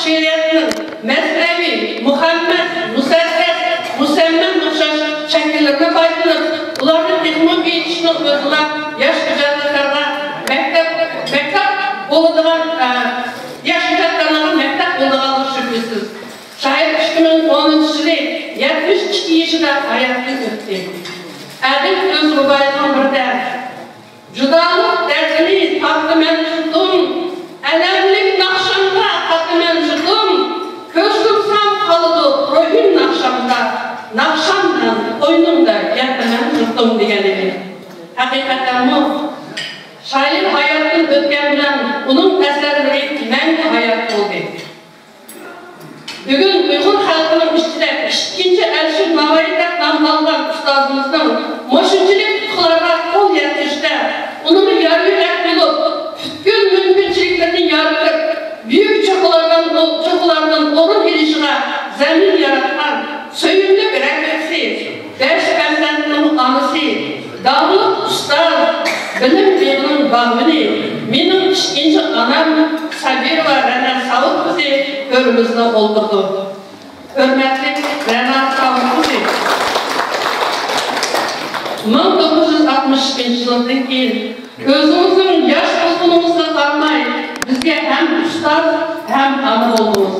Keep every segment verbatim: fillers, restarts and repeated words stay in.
شېئىرىيەتنىڭ مەسنەۋى، مۇھەممەد، مۇسەددەس، مۇسەممەم ئوخشاش شەكىللىرىدىن پايدىلىنىپ، ئۇلارنى تېخىمۇ بېيىتىشنىڭ ئۆزىلا ياش ئىجادكارغا مەكتەپ، مەكتەپ بولىدىغان، ئە، ياش ئىجادكارلارغا مەكتەپ بولىدىغانلىقى شۈبھىسىز. شائىر ئىككى مىڭ ئونىنچى يىلى يەتمىش ئىككى يېشىدا ھاياتتىن ئۆتتى. ئەدىب ئۆز رۇبائىيىنىڭ بىرىدە، جۇدالىق دەردىنى تارتىمەن يۇرتۇم، ئەلەملىك ناخشامغا قاتىمەن يۇرتۇم، كۆز يۇمسام قالىدۇ روھىم ناخشامدا، ناخشامدىن قوينۇمدا ياتىمەن يۇرتۇم دېگەن ئىدى. ھەقىقەتەنمۇ شائىر ھاياتتىن ئۆتكەن بىلەن ئۇنىڭ ئەسەرلىرى مەڭگۈ ھايات بولدى. بۈگۈن ئۇيغۇر خەلقىنىڭ ئىچىدە ئىككىنچى ئەلىشىر ناۋايى دەپ نام ئالغان ئۇستازىمىزنىڭ مۇشۇنچىلىك ئۇتۇقلارغا قول يەتكۈزۈشتە، ئۇنىڭغا يار يۆلەك بولۇپ، پۈتكۈل مۇمكىنچىلىكلىرىنى يارىتىپ، بۈيۈك چوققىلاردىن، چوققىلاردىن ئورۇن ئېلىشىغا زەمىن ياراتقان سۆيۈملۈك رەھبىرىسى، بەش پەرزەنتنىڭ ئانىسى، داڭلىق ئۇستاز، بىلىم بېغىنىڭ باغۋىنى، مېنىڭ ئىككىنچى ئانام سابىرova رەنا ساۋۇت قىزى ھۆرىمىزدە ئولتۇرىدۇ. ھۆرمەتلىك رەنا ساۋۇت قىزى! مىڭ توققۇز يۈز ئاتمىش ئىككىنچى يىلدىن كېيىن ئۆزىڭىزنىڭ ياش بولغىنىڭىزغا قارىماي، بىزگە ھەم ئۇستاز، ھەم ئانا بولدىڭىز.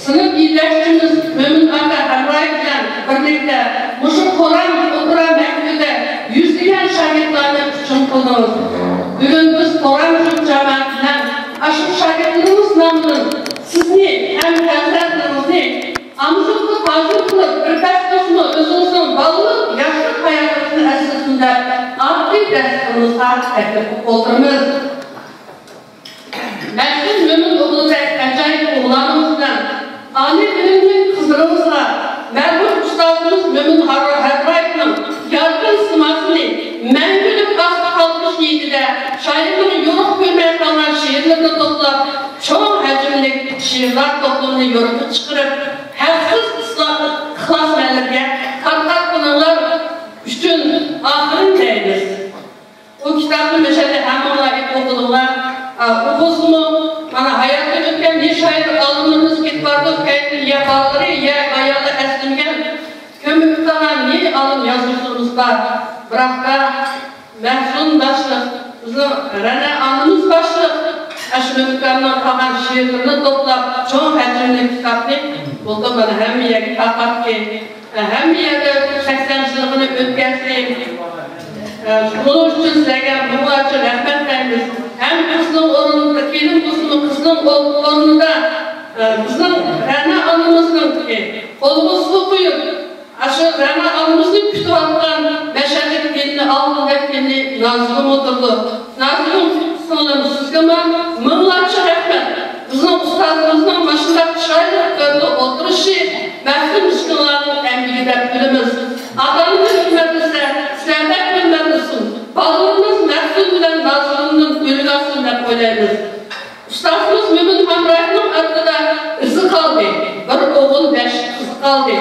سىنىپ يېتەكچىمىز مۆمىن ئاكا ھەمراھى بىلەن بىرلىكتە مۇشۇ قورام ئوتتۇرا مەكتىپىدە يۈزلىگەن شاگىرتلارنى ئۇچۇر قىلدىڭىز. بۈگۈن بىز قورام جۇت جامائەت بىلەن ئاشۇ شاگىرتلىرىمىز نامىدىن سىزنى ھەم پەرزەنتلىرىڭىزنى ئامىزىدىن ھازىر قىلىپ، بىر پەس بولسىمۇ ئۆزىڭىزنىڭ بالىلىق، ياشلىق ھاياتىڭىزنى ئەسلىسۇن دەپ، ئاددىي دەرسلىرىمىزغە تەكلىپ قىلىپ ئولتۇرىمىز. مەسئۇل مۆمىن ئوغلىدەك ئاجايىپ ئوغلانىڭىز بىلەن ئالىي بىلىملىك قىزلىرىڭىزغا مەرھۇم ئۇستازىمىز مۆمىن ھەبىرايېۋنىڭ يارقىن سىماسىنى مەڭگۈلۈك ئاستا قالدۇرۇش نىيىتىدە شائىرنىڭ يورۇق كۆرمەي قالغان شېئىرلىرىنى توپلاپ، چوڭ ھەجىملىك شېئىرلار توپلىمىنى يورۇققا چىقىرىپ، ھەقسىز ئىسلا-، ئىخلاسمەنلىرىگە تارقاتقىنىڭلار ئۈچۈن ئاپىرىن دەيمىز. ئۇ كىتابنى مەشەدە ھەممىڭلار ئېلىپ ئوقۇدۇڭلار. ئا، ئوقۇسىمۇ، مانا، ھاياتتىن ئۆتكەن نىشە شائىر ئالىملىرىمىز كېتىپ بارىدۇ، كەينىدىن يا بالىلىرى، يا ئاياللار ئەسلىمىگەن. كۆمۈلۈپ قالغان نى ئالىم يازغۇچىلىرىمىز بار. بىراقتا، مەھسۇن باشلىق، بىزنىڭ رەنا ئانىمىز باشلىق، ئاشۇ مۆمىن ئاكامنىڭ قالغان شېئىرلىرىنى توپلاپ، چوڭ ھەجىملىك كىتابنى بۇلتۇر مانا ھەممە يەرگە تارقاتتى. ھەممە يەردە سەكسەن يىللىقىنى ئۆتكەزدى. بۇنىڭ ئۈچۈن سىلەرگە مىڭلارچە رەھمەت دەيمىز. ھەم قىزنىڭ ئورنىدا، كېلىن بولسىمۇ قىزنىڭ ئورنىدا، بىزنىڭ رەنا ئانىمىزنىڭ قولىغا سۇ قۇيۇپ، ئاشۇ رەنا ئانىمىزنى كۈتۈۋاتقان مەشەدىكى كېلىنى، ئالدىدىكى كېلىنى نازۇگۇم ئولتۇرىدۇ. نازۇگۇم سىڭلىم، سىزگىمۇ مىڭلارچە رەھمەت. بىزنىڭ ئۇستازىمىزنىڭ مۇشۇنداق چىرايلىق ئۆرنىدە ئولتۇرۇشى مەھسۇن مىسكىنلارنىڭ ئەمگىكى دەپ بىلىمىز. ئاتا-ئانىمىز ھۆرمەتلىسە، سىلەر بەك ھۆرمەتلىسۇن. بالىلىرىمىز مەھسۇن بىلەن نازۇگۇمدىن ئۈلگە ئالسۇن دەپ ئويلايمىز. ئۇستازىمىز مۆمىن ھەمرايېۋنىڭ ئارقىدا ئىزى قالدى. بىر ئوغۇل، بەش قىزى قالدى.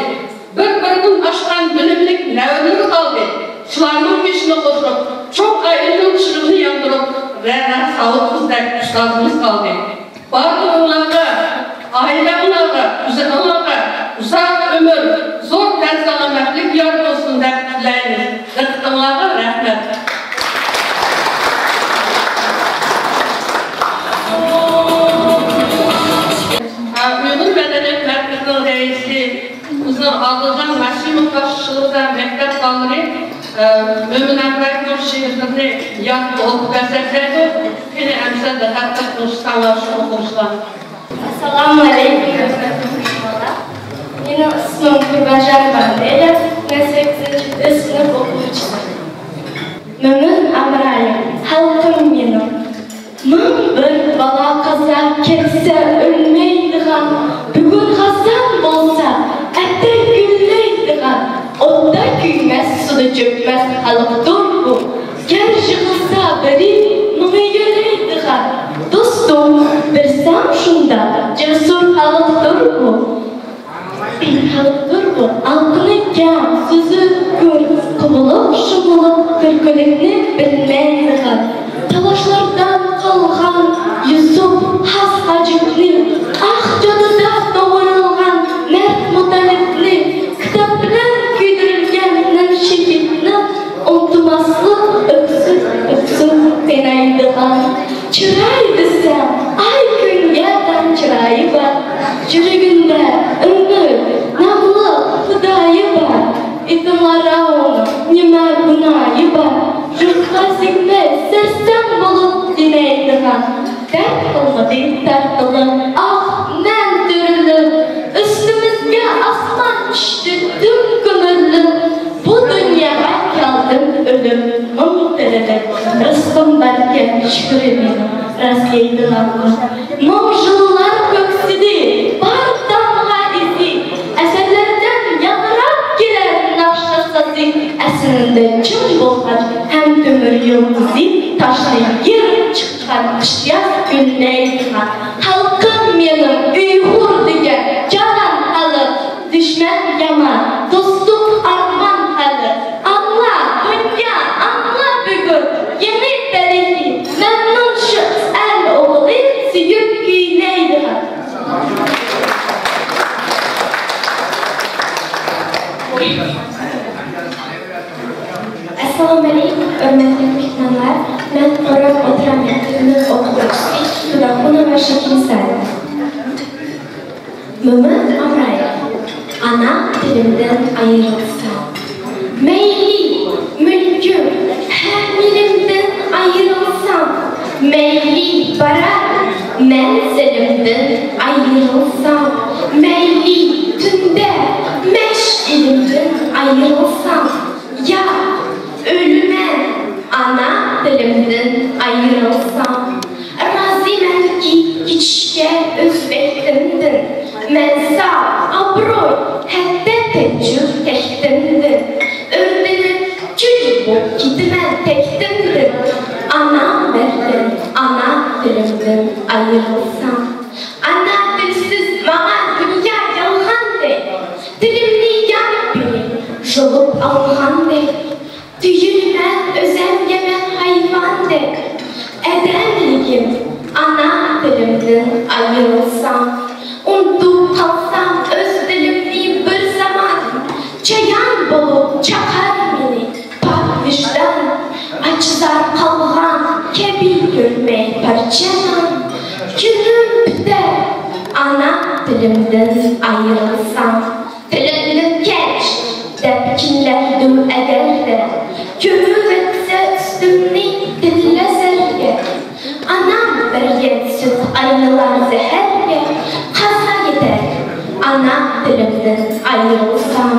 بىر-بىرىدىن ئاشقان بىلىملىك نەۋرىلىرى قالدى. شۇلارنىڭ بېشىنى قوشۇپ، چوڭ ئائىلىنىڭ چىرىغىنى ياندۇرۇپ، رەنا ساۋۇت قىزدەك ئۇستازىمىز قالدى. بارلىقىڭلارغا، ئائىلەڭلارغا، ئۆزۈڭلارغا ئۇزاق ئۆمۈر، زور پەرز-سالامەتلىك يار بولسۇن دەپ تىلەيمىز. دىققىتىڭلارغا رەھمەت. ئۇيغۇر مەدەنىيەت مەركىزىنىڭ رەئىسى، بىزنىڭ ئادىلجان مەسىموف باشچىلىقىدا مەكتەپ بالىلىرى، ئە، مۆمىن ھەمرايېۋنىڭ شېئىرلىرىنى يادقا ئوقۇپ بەرسەك دەيدۇ. قېنى، ئەمىسە دىققەت قىلىپ تىڭشىساڭلار شۇ ئوقۇغۇچىلار. ئەسسالامۇئەلەيكۇم، ھۆرمەتلىك مېھمانلار. مېنىڭ ئىسمىم قۇربانجان بامبېلە، مەن سەككىزىنچى سىنىپ ئوقۇغۇچىسى. مۆمىن ھەمرايېۋ، خەلقىم مېنىڭ. مىڭ بىر بالا-قازا كەتسە ئۆلمەيدىغان، بۈگۈن خازان بولسا ئەتە گۈللەيدىغان، ئوتتا كۆيمەس، سۇدا چۆكمەس خەلقتۇر بۇ. گەر يىغلىسا بىرى، مىڭى يۆلەيدىغان، دوستۇم، بىرسەم شۇنداق جەسۇر خەلقتۇر بۇ. خەلقتۇر بۇ، ئالقىنى كەڭ، سۆزى كۆپ، قۇمۇلۇق-شۇمۇلۇق كۆركىلىكنى بىلمەيدىغان، تالاشلاردىن قالغان يۈسۈپ خاس ھاجىپنى، ئاھ، چىراي دېسە، ئاي كۈنگە تەڭ چىرايى بار. يۈرىكىمدە ئۆمۈر، ناملىق خۇدايى بار. ئېتىڭلار ئاۋۇنىڭ نېمە گۇناھى بار؟ روھقا سىڭمەي سەرسان بولۇپ دېمەيدىغان. دەرد قىلمىدى تارتىلىپ، ئاھ، مەن تۈرۈلۈپ. ئۈستىمىزگە ئاسمان چۈشتى دۈم كۆمۈرۈلۈپ. بۇ دۇنياغا كەلدىم ئۆلۈپ، مىڭ تىرىلىپ. رىزقىم باركەن شۈكرى مېنىڭ، راست دەيدىغانغا. مىڭ يىللار كۆكسىدى، بار تامغا ئىزى. ئەسەرلەردىن ياڭراپ كېلەر ناخشا سازى. ئەسلىمدە چىڭ بولغان ھەم تۆمۈر يۇلتۇزى. تاشنى يېرىپ چىققان قىش-ياز كۈنلەيدىغان. خەلقىم مېنىڭ ئۇيغۇر دېگەن جانان خەلق. دۈشمەن يامان، دوستلۇق ئارمان خەلق. ئاڭلا دۇنيا، ئاڭلا بۈگۈن، يېڭى تەرىخىي مەمنۇن شۇ ئەل ئوغلى سۆيۈپ كۈيلەيدىغان. ئەسسالامۇئەلەيكۇم، ھۆرمەتلىك مېھمانلار. مەن قورام ئوتتۇرا مەكتىپىنىڭ ئوقۇتقۇچىسى تۇداخۇنوۋا شېكىنساي. مومىن ئامرايېۋ. ئانا تىلىمدىن ئايرىلسام. مەيلى، مۈلكۈم، ھەممىلىمدىن ئايرىلسام. مەيلى، بارار مەنزىلىمدىن ئايرىلسام. مەيلى، تۈندە مەشئىلىمدىن ئايرىلسام. ياق، ئۆلىمەن، ئانا تىلىمدىن ئايرىلسام. رازىمەنكى كېچىشكە ئۆز بەختىمدىن. مەن ساغ، ئابرۇي، ھەتتا تەججۈر تەختىمدىن. ئۆرتىنىپ كۈل بولۇپ كېتىمەن تەختىمدىن. ئانام بەرگەن ئانا تىلىمدىن ئايرىلسام. ئانا تىلسىز ماڭا دۇنيا يالغاندەك. تىلىمنى يار بىرى يۇلۇپ ئالغاندەك. تۈگۈلىمەن ئۆزەمگە مەن ھايۋاندەك. ئادەملىكىم ئانا تىلىمدىن ئايرىلسام. ئۇنتۇپ قالسام ئۆز تىلىمنى بىر زامان، چايان بولۇپ چاقار مېنى پاك ۋىجدان. ئاچ-زار قالغان كەبى كۆرمەي پارچە نان. كۈنۈم پۈتەر ئانا تىلىمدىن ئايرىلسام. تىلىمدىن كەچ دەپ كىملەردۇر ئەگەردە، كۆمۈۋەتسە ئۈستۈمنى دىللەزەرگە. ئانام بەرگەن سۈت ئايلىنار زەھەرگە، قازا يېتەر ئانا تىلىمدىن ئايرىلسام.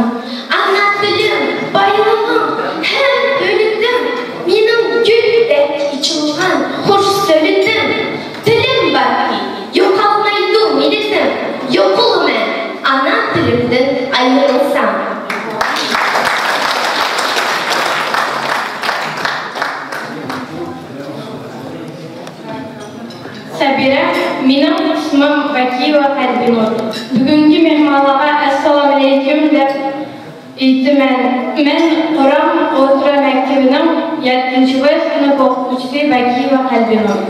ئانا تىلىم بايلىقىم ھەم دۆلىتىم، مېنىڭ گۈلدەك ئېچىلغان خۇش سۆلىتىم. تىلىم باركى، يوقالمايدۇ مىللىتىم، يوقىلىمەن ئانا تىلىمدىن ئايرىلسام. سەبىرە، مېنىڭ ئىسمىم باكىيېۋا قەلبىنۇر. بۈگۈنكى مېھمانلارغا ئەسسالامۇئەلەيكۇم دەپ ئېيتىمەن. مەن قورام ئوتتۇرا مەكتىۋىنىڭ يەتتىنچى ب سىنىپ ئوقۇتقۇچىسى باكىيېۋا قەلبىنۇر.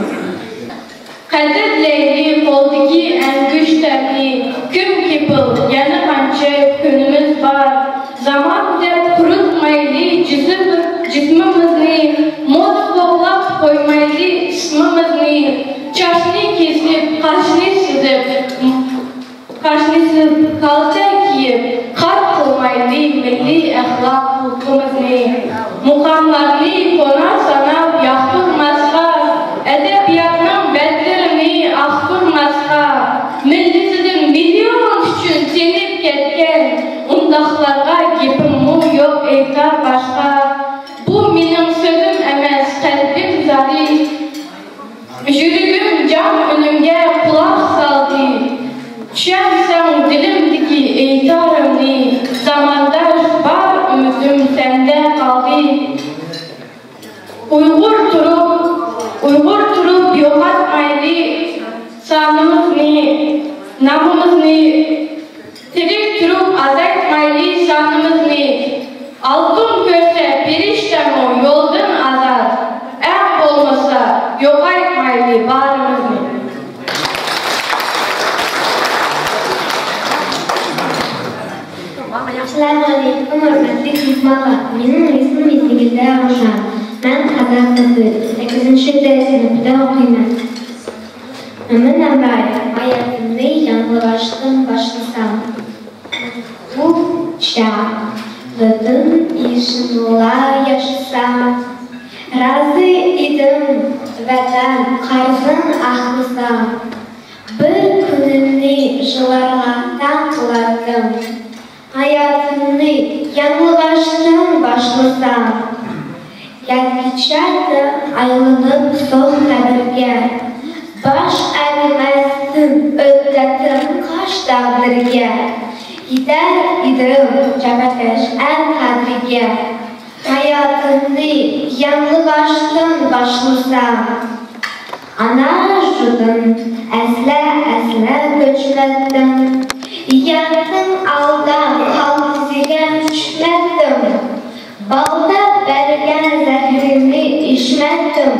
قەدىرلەيلى قولدىكى ئەنگۈشتەرنى، كۈن كېپىل يەنە قانچە كۈنىمىز بار. زامان دەپ قۇرۇتمايلى جىسىم، جىسمىمىزنى، مودا قوغلاپ قويمايلى ئىسمىمىزنى. چاچنى كېسىپ، قاشنى سىزىپ، قاشنى سىزىپ، كالتە كىيىپ، خار قىلمايلى مىللىي ئەخلاقىمىزنى. مۇقاملارنى كونا ساناپ ياقتۇرماسقا، ئەدەبىياتنىڭ بەتلىرىنى ئاختۇرماسقا، مىللىتىدىن مىليون ئۈچۈن سىڭىپ كەتكەن، ئۇنداقلارغا گېپىممۇ يوق ئېيتار باشقا. بۇ مېنىڭ سۆزۈم ئەمەس، قەلبىم زارى. يۈرىكىم جان ئۈنۈمگە قۇلاق سالدى. چۈشەنسەڭ دىلىمدىكى ئېيتارىمنى، زامانداش بار ئۈمىدىم سەندە قالدى. ئۇيغۇر تۇرۇپ، ئۇيغۇر تۇرۇپ يوقاتمايلى سانىمىزنى، نامىمىزنى. تىرىك تۇرۇپ ئازايتمايلى سانىمىزنى. ئالتۇن كۆرسە پېرىشتەمۇ يولدىن ئازاد. ئەڭ بولمىسا يوقايتمايلى بارىمىزنى. ئەسسالامۇئەلەيكۇم، ھۆرمەتلىك مېھمانلار. مېنىڭ ئىسمىم ئىززىگۈلدە روشەن. مەن قازاق قىزى. ئۈچىنچى دەرسنى بىلەن ئوقۇيمەن. مۆمىن ئەمرايېۋ. ھاياتىمنى ياڭلىۋاشتىن باشلىسام. بۇ چاغ ۋەتەن ئىشىنلا ياشىسام، رازى ئىدىم ۋەتەن قەرزىن ئاقلىسام. بىر كۈنۈمنى يىللارغا تەڭ قىلاتتىم. ھاياتىمنى ياڭلىۋاشتىن باشلىسام، يەتمىش ياشتا ئايلىنىپ سوق قەبرىگە، باش ئەگمەستىن ئۆتەتتىم قاش تەقدىرگە. يېتەر ئىدىم جاپاكەش ئەر قەدرىگە. ھاياتىمنى ياڭلىۋاشتىن باشلىسام، ئانا يۇرتۇم ئەسلە، ئەسلە كۆچمەتتىم. يەرنىڭ ئالدان خالتىسىگە چۈشمەتتىم. بالدا بەرگەن زەھىرىمنى ئىچمەتتىم.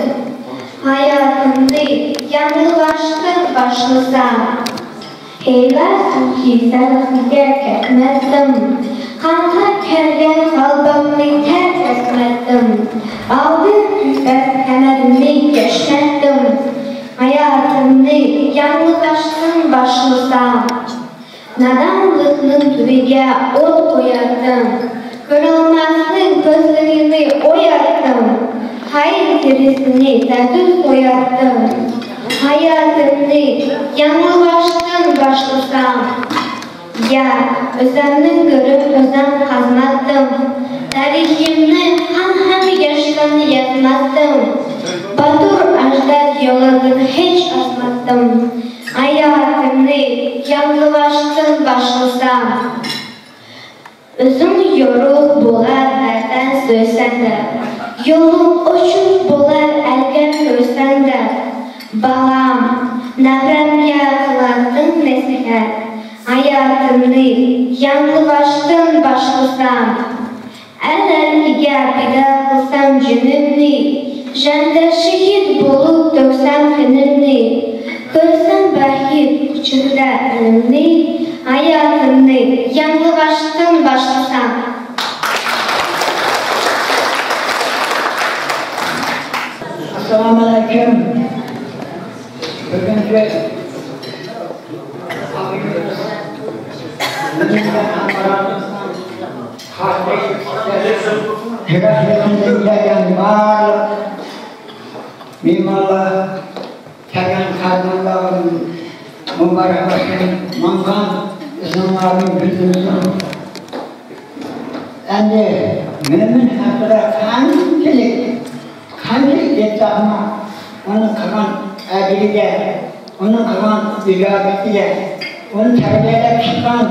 ھاياتىمنى ياڭلىۋاشتىن باشلىسام، ھىيلە سۇ كېسەللىكىگە كەتمەتتىم. قانغا كەلگەن غالىبىمنى تەرك ئەتمەتتىم. ئالدىن كۈلپەت كەمىرىمنى كەچمەتتىم. ھاياتىمنى ياڭلىۋاشتىن باشلىسام، نادانلىقنىڭ تۈۋىگە ئوت قوياتتىم. كۆرەلمەسنىڭ كۆزلىرىنى ئوياتتىم. خەير تېرىسىنى تەتۈر قوياتتىم. ھاياتىمنى ياڭلىۋاشتىن باشلىسام، يا، ئۆزۈمنى كۆرۈپ ئۆزۈم قازماتتىم. تارىخىمنى قان ھەم ياشلارنى يازماتتىم. باتۇر ئەجداد يولىدىن ھېچ ئازماتتىم. ھاياتىمنى ياڭلىۋاشتىن باشلىسام، ئۆزۈڭ يورۇق بولار ۋەتەن سۆيسەڭ دەپ، يولۇڭ ئوچۇق بولار ئەلگە كۆرسەڭ دەپ. بالام، نەۋرەمگە قىلاتتىڭ نەسىھەت، ھاياتىمنى ياڭلىۋاشتىن باشلىسام. ئەل ئەركىگە پىدا قىلسام جېنىمنى، جەڭدە شېھىت بولۇپ تۆكسەم قېنىمنى، كۆرسەم بەخت قۇچىقىدا ئىلىمنى، ھاياتىمنى ياڭلىۋاشتىن باشلىسام. ئەسسالامۇئەلەيكۇم. بۈگۈنكى يىراق يېقىندىن كەلگەن بارلىق مېھمانلار، كەلگەن قەدىرلەرگە مۇبارەك بولسۇن. ماڭغان ئىزىڭلاردىن گۈللىنسۇن. ئەمدى مۆمىن ھەققىدە قانچىلىك، قانچىلىك ئېيتساقمۇ، ئۇنىڭ قىلغان ئەجرىگە، ئۇنىڭ قىلغان ئىبادىتىگە، ئۇنى تەربىيەلەپ چىققان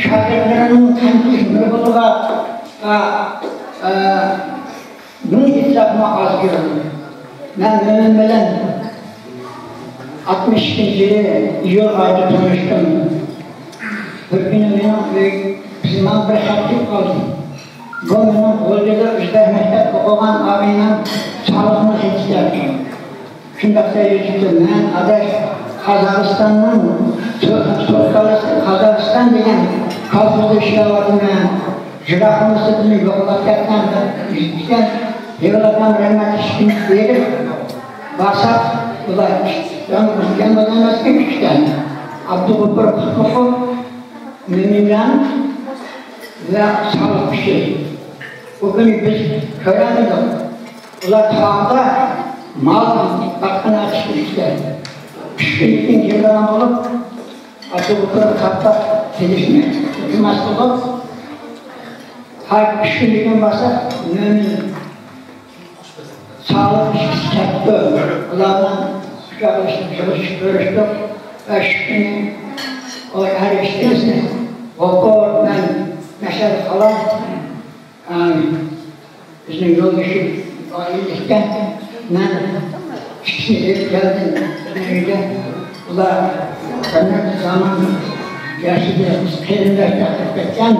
شاگىرتلىرىنىڭ قانچىلىك نۇرغۇنلۇقىغا، ئا، ئا، بۇنى ئېيتساقمۇ ئاز كۆرۈنىدۇ. مەن مۆمىن بىلەن ئاتمىش ئىككىنچى يىلى ئىيۇل ئايدا تونۇشتۇم. بىر كۈنى مېنىڭ ئۆي، بىز ماڭا بىر خەت كېلىپ قالدى. بۇ مېنىڭ غۇلجىدا ئۈچ مەكتەپ ئوقۇغان ئاغىنەم سالىھنىڭ خېتى ئىكەن. شۇنداقتا يۈزۈكتە مەن ئاداش قازاقىستاننىڭ سو-، سوتكالىسى قازاقىستان دېگەن كولخوزدا ئىشلەۋاتىمەن. يىراقلىمىسىدىن يوقلاپ كەتسەم دەپ ئىكەن. ھېلىقى ئادەم رەھمەتلىك ئىككىمىز بېرىپ بارساق، ئۇلار يەنە ئۇزۇن ئەمەسكەن ئىككى ئىكەن. ئابدۇغوپۇر قۇتلۇقوف، مۆمىنجان ۋە سالىھ كىشى. ئۇ كۈنى بىز كۆرەلمىدۇق. ئۇلار تاغدا مال باققىنى ئاچىقىپ ئىكەن. ئۈچ كۈندىن كېيىن كېلىدىغان بولۇپ، ئابدۇغوپۇر قاتتىق كېلىشنى ئىلتىماس قىلىپ، ھەر ئۈچ كۈندىن كېيىن بارساق، مۆمىن سالىھ ئىككىسى كەپتۇ. ئۇلار بىلەن قۇچاقلىشىپ كۆرۈشتۇق. بەش كۈنى ئۇ ھەر ئىككىسى غوپۇر، مەن مەشەد خالا، ئەم، بىزنىڭ يولدىشىمىز ئىكەن. مەن ئىككىسىنى ئېلىپ كەلدىم بىزنىڭ ئۆيگە. ئۇلار بىر نەچچە زامان ياشىدى، قېرىنداش چاقىرىپ كەتكەن.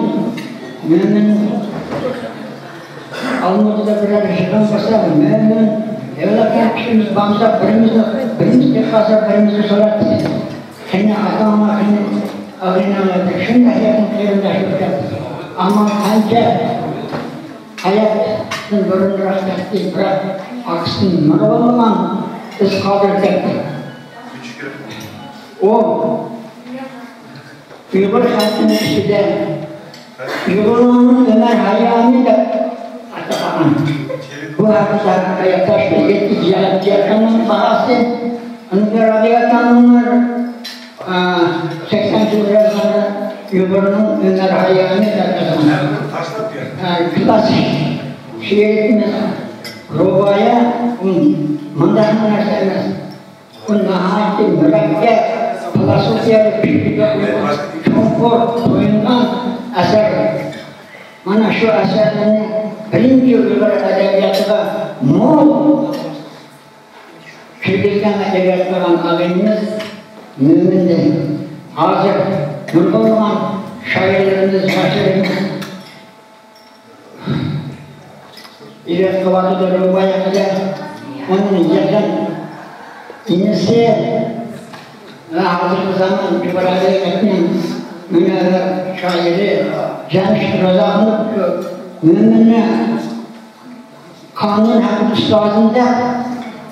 مۆمىن ئالمۇتىدا بىرەر يىغىن قىلسا، مەن، مەن ھېلىقى ئىككىمىز بارمىساق، بىرىمىزنى، بىرىمىز كېتىپ قالسا، بىرىمىزنى سورايتتى. قېنى ئاكاڭلار، قېنى ئاغىنەڭلار دەپ، شۇنداق يېقىن قېرىنداش بولۇپ كەتتۇق. ئەمما قانچە ھايات بۇرۇنراق كەتتى، بىراق ئارقىسىدىن نۇرغۇنلىغان ئىز قالدۇرۇپ كەتتى. ئۇ ئۇيغۇر خەلقىنىڭ ئىچىدە ئۇيغۇرلارنىڭ ئۆمەر ھايامى دەپ ئاتىغان. بۇ ھەقتە ھاياتداشلار يەتتە زىيارەتچى يازغاننىڭ باھاسى ئۇنىڭ رادىياتانلار سەكسەن يىل يازغاندا ئۇيغۇرنىڭ ئۆمەر ھايامى دەپ يازغان. كلاسسىك شېئىرىمىز رۇبايە، ئۇ مۇنداق نەرسە ئەمەس. بۇ ناھايىتى مۇرەككەپ، فىلوسوفىيەلىك پىكىرگە چوڭقۇر تويۇنغان ئەسەر. مانا شۇ ئەسەرلەرنى بىرىنچى ئۇيغۇر ئەدەبىياتىغا مول كىرگۈزگەن ۋە ئەدەبىيات قىلغان ئاغىنىمىز مۆمىندىن. ھازىر نۇرغۇنلىغان شائىرلىرىمىز، ياشلىرىمىز ئىجاد قىلىۋاتىدۇ رۇبايە قىلىپ. ئۇنىڭ يېقىن ئىنىسى ۋە ھازىرقى زامان ئۇيغۇر ئەدەبىياتىنىڭ مۇنەۋۋەر شائىرى جەمشىت رازاخۇنوف مۆمىننى قانۇن ھەققى ئۇستازىنى دەپ،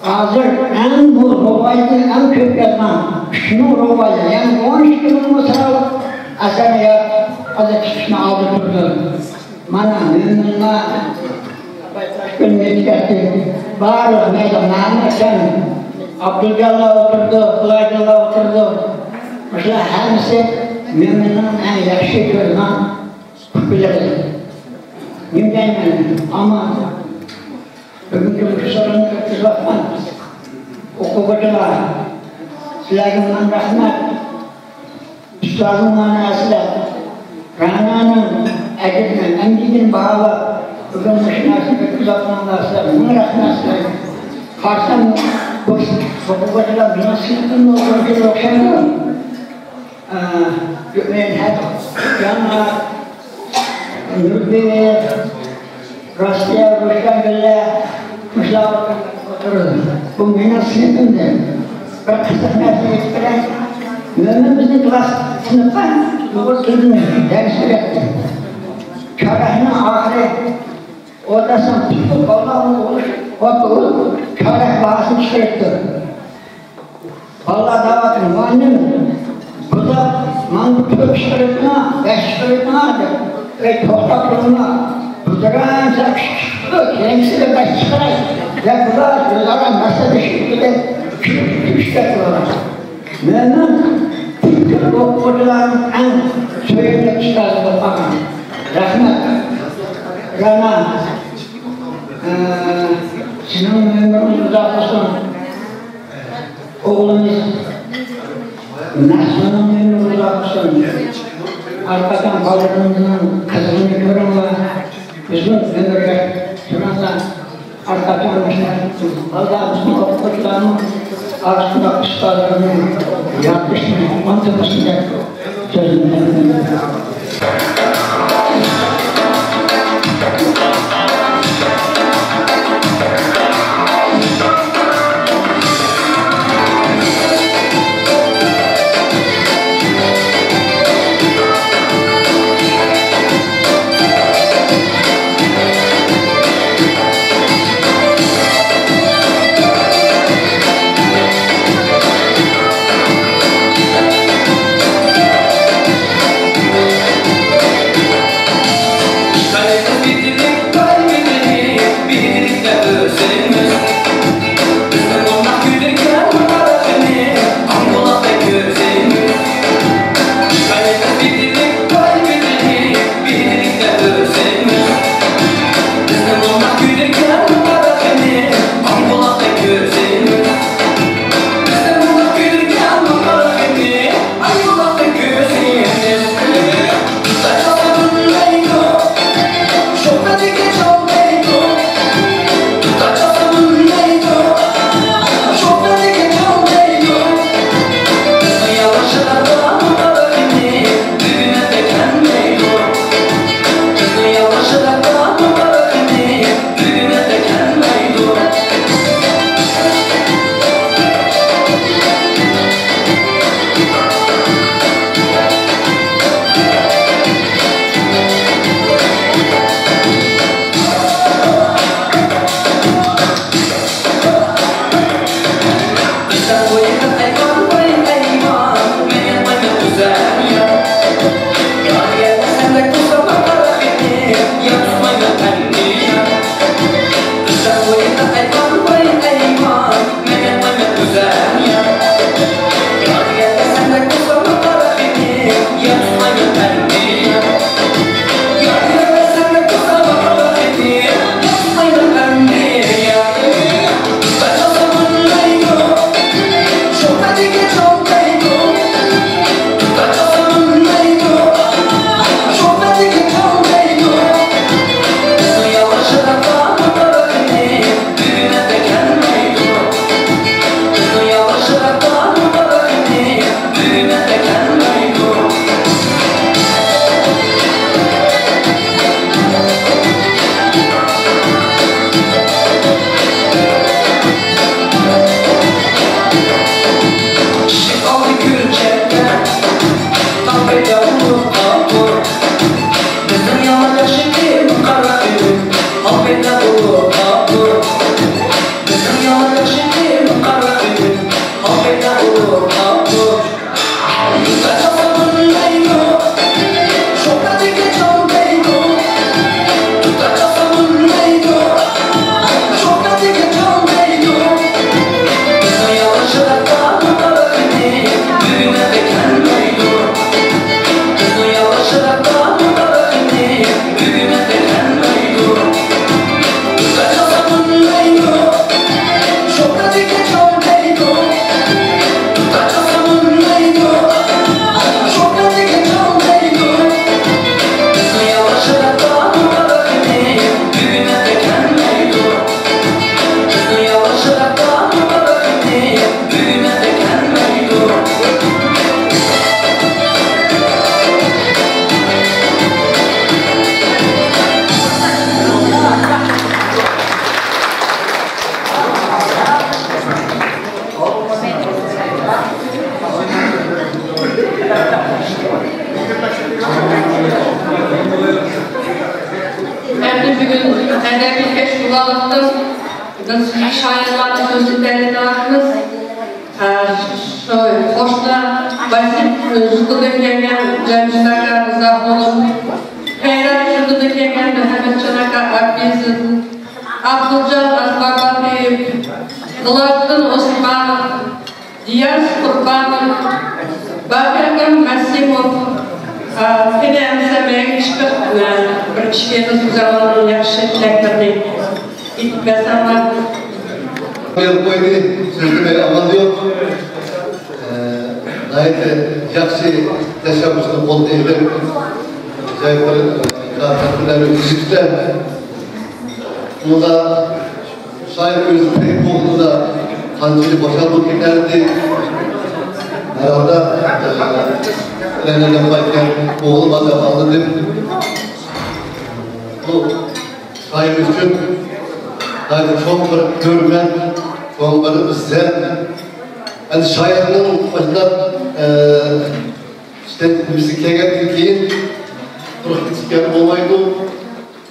ھازىر ئەڭ بۇ رۇبايىدىن ئەڭ كۆپ يازغان ئۈچ مىڭ رۇبايى، يەنى ئون ئىككى مىڭ مىسرالىق ئەسەرنى يازىپ، ھازىر چىقىشنى ئالدىدا تۇرىدۇ. مانا مۆمىنلار بارلىق مەيدانلاردا ئابدۇلجانلار ئولتۇرىدۇ، قۇلايجانلار ئولتۇرىدۇ. مۇشۇلار ھەممىسى مۆمىننىڭ ئەڭ ياخشى كۆرىدىغان قۇتبىلىرى. نېمە دەيمەن؟ ئەمما بۈگۈنكى مۇشۇ سورۇننى ئۆتكۈزۈۋاتقان ئوقۇغۇچىلار، سىلەرگە مىڭ رەھمەت. ئۇستازىڭلارنى ئەسلەپ، رەنانىڭ ئەجرىنى، ئەمگىكىنى باھالاپ، بۈگۈن مۇشۇ نەرسىنى ئۆتكۈزۈۋاتقانلار سىلەرگە مىڭ رەھمەت سىلەرگە. قارىسام، بۇ ئوقۇغۇچىلار مېنىڭ سىنىپىمدا ئوقۇغۇچىلار ئوخشايدۇ. ئە، مەن ھەر يانا نۇربېيىپ، راستىيە، روشەنگۈللەر مۇشۇلار ئولتۇرىدۇ. بۇ مېنىڭ سىنىپىم دەيدۇ. بىر قىزىق نەرسە ئېيتىپ بېرەي. مۆمىن بىزنىڭ كىلاس سىنىپقا ئۇيغۇر تىلىدىن دەرس بېرەتتى. چارەكنىڭ ئاخىرى ئوتتۇرىسىنىڭ پۇتى بالىلار ئۇرۇشۇپ ئولتۇرۇپ، چارەك باھاسىنى چىقىرىپتۇ. بالىلار دەۋاتىدۇ، مۇئەللىم، بۇدا ماڭا بىر تۆت چىقىرىپتىڭا، بەش چىقىرىپتىڭا دەپ. ئەي، توختاپ تۇرۇڭلار. بۇدۇرام سەن ئۈچ چىقىپتۇ، كېيىنكىسىگە بەش چىقىراي دەپ، بۇلار ئۆزئارا مەسلىھەتلىشىپ كېتىپ، كۈلۈپ كۈلۈشكە تۇرىدۇ. مېنىڭ پۈتۈن ئوقۇغۇچىلارنىڭ ئەڭ سۆيۈملۈك ئۇستازى بولۇپ قالغان. رەھمەت. رەنا. ئە، سېنىڭ ئۆمرۈڭ ئۇزاق بولسۇن. ئوغلىمىز مەھسۇننىڭ ئۆمرى ئۇزاق بولسۇن. ھەرقاچان بالىلىرىمىزنىڭ قىزىقىنى كۆرۈڭلار. ئۇزۇن ئۆمۈرگە تۇرۇڭلار. ھەرقاچان مۇشۇنداق ھالدا بىزنىڭ ئوقۇغۇچىلارنىڭ ئاشۇنداق ئۇستازلىرىنى ياد قىلىشنى ئۇنتۇمىسۇن دەپ سۆزۈمنى بۈگۈن ئەدەبىي كەچ بولغانلىقتىن، بىز شائىرلارنى سۆزلىتەلەيدىغانمىز. ھە، شۇ قوشنا باشلىق يۇرتىدىن كەلگەن جەمشىت ئاكا رىزا خانىم، خەيرات يۇرتىدىن كەلگەن مۇھەممەتجان ئاكا ئاكىزىم، ئابدۇلجان ئاسمانباقىيېۋ، غىلاپىدىن ئوسمانوف، دىياز قۇربانوف، باتىر ئاكام مەسىموف، ئا، قېنى ئەمىسە مەيگە چىقىپ، ئا، بىر ئىككى قېتىم سۆزلەۋالغان ياخشى تىلەكلىرىنى ئېيتىپ بەرسەڭلار. بېرىپ قويدى، سۆزلىمەي ئامال يوق. ئە، ناھايىتى ياخشى تەشەببۇسنى قولغا ئېلىپ، ئاجايىپ بىر، ئە، كارخانىلار ئۆتكۈزۈپتە. بۇنىڭدا شائىر ئۆزى پەيت بولغىنىدا قانچىلىك بوشاپ بولۇپ كېتەردى. ھەرھالدا، ئە، ئۆيلەرگە قايتقان ئوغلۇم دەپ ئاڭلىدىم. بۇ شائىر ئۈچۈن ناھايىتى چوڭ بىر ھۆرمەت، چوڭ بىر ئىززەت. ئەمدى شائىرنىڭ مۇشۇنداق، ئە، ئىشتىن نېمىسى كەلگەندىن كېيىن قۇرۇق كېتىشكە بولمايدۇ.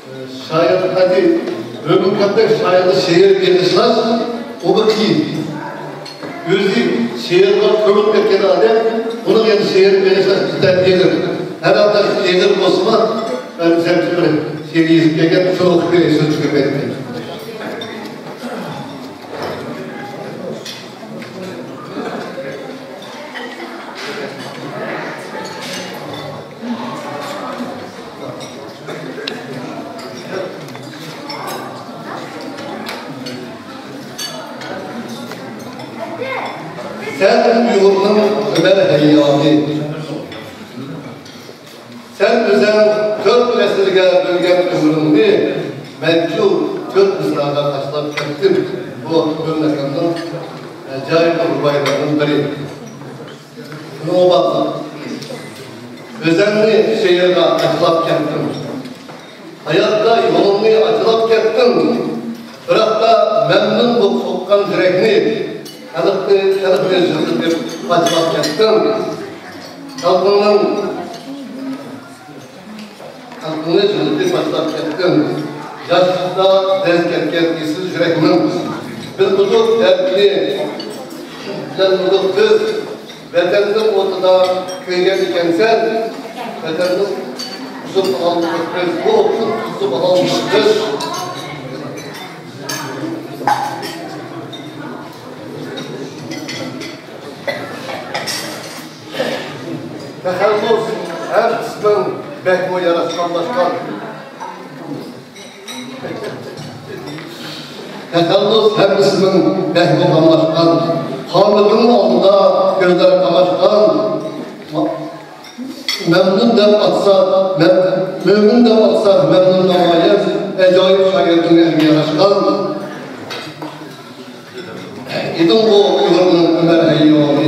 ئە، شائىر، ھەدى، بۈگۈنكى كۈندە شائىرغا شېئىر بېغىشلاش، ئۇ بىر قىيىن. ئۆزى شېئىرغا كۆمۈلۈپ كەتكەن ئادەم، ئۇنىڭ يەنە شېئىر بېغىشلاش بىردەك ئېغىر. ھەر قانداق ئېغىر بولسىمۇ، مەن سەن بىر شېئىر يېزىپ كەلگەن، شۇنى ئوقۇپ بېرەي، سۆز چۈشۈرمەيدىكەن. سەن ئۇيغۇرنىڭ ئۆمەر ھەييامى. سەن ئۆزۈڭ تۆت نەسىلگە بۆلگەن ئۆمرۈڭنى، مەنچۇ تۆت مىسراغا تاشلاپ كەتتىم. بۇ ئابدۇكېرىم ئاكامنىڭ ئاجايىپ رۇبائىيلىرىنىڭ بىرى. شۇنىڭغا باقساق، ئۆزۈڭنى شېئىرغا تاشلاپ كەتتىم. ھاياتتا يولۇڭنى ئاچىلاپ كەتتىڭ. بىراقتا مەمنۇن بولۇپ سوققان يۈرەكنى، خەلقنى، خەلقنى يىغلىتىپ پاچىلاپ كەتتىڭ. خەلقىڭنىڭ، خەلقىڭنى يىغلىتىپ پاچىلاپ كەتتىڭ. ياشلىقتا دەز كەتكەن ئېسىل يۈرەكنىڭ بىلمىدۇق دەردىنى، بىلەلمىدۇق بىز. ۋەتەننىڭ ئوتىدا كۆيگەن ئىكەنسەن، ۋەتەننىڭ قۇسۇپ ئالمىدۇق بىز، بۇ ئوتتىن قۇسۇپ ئالمىدۇق بىز. تەخەللۇس ھەر قىسمىڭ بەكمۇ ياراشقانلاشقان. تەخەللۇس ھەممىسىنىڭ بەكمۇ قاملاشقان، قامىتىڭ ئالدىدا كۆزلەر قاماشقان. مەمنۇن دەپ ئاتىسا، مەم-، مۆمىن دەپ ئاتىسا مەمنۇن نامايان، ئەجايىپ شائىرنىڭ ئەلگە ياراشقان. ئىدىڭغۇ ئۇيغۇرنىڭ ئۆمەر ھەييامى،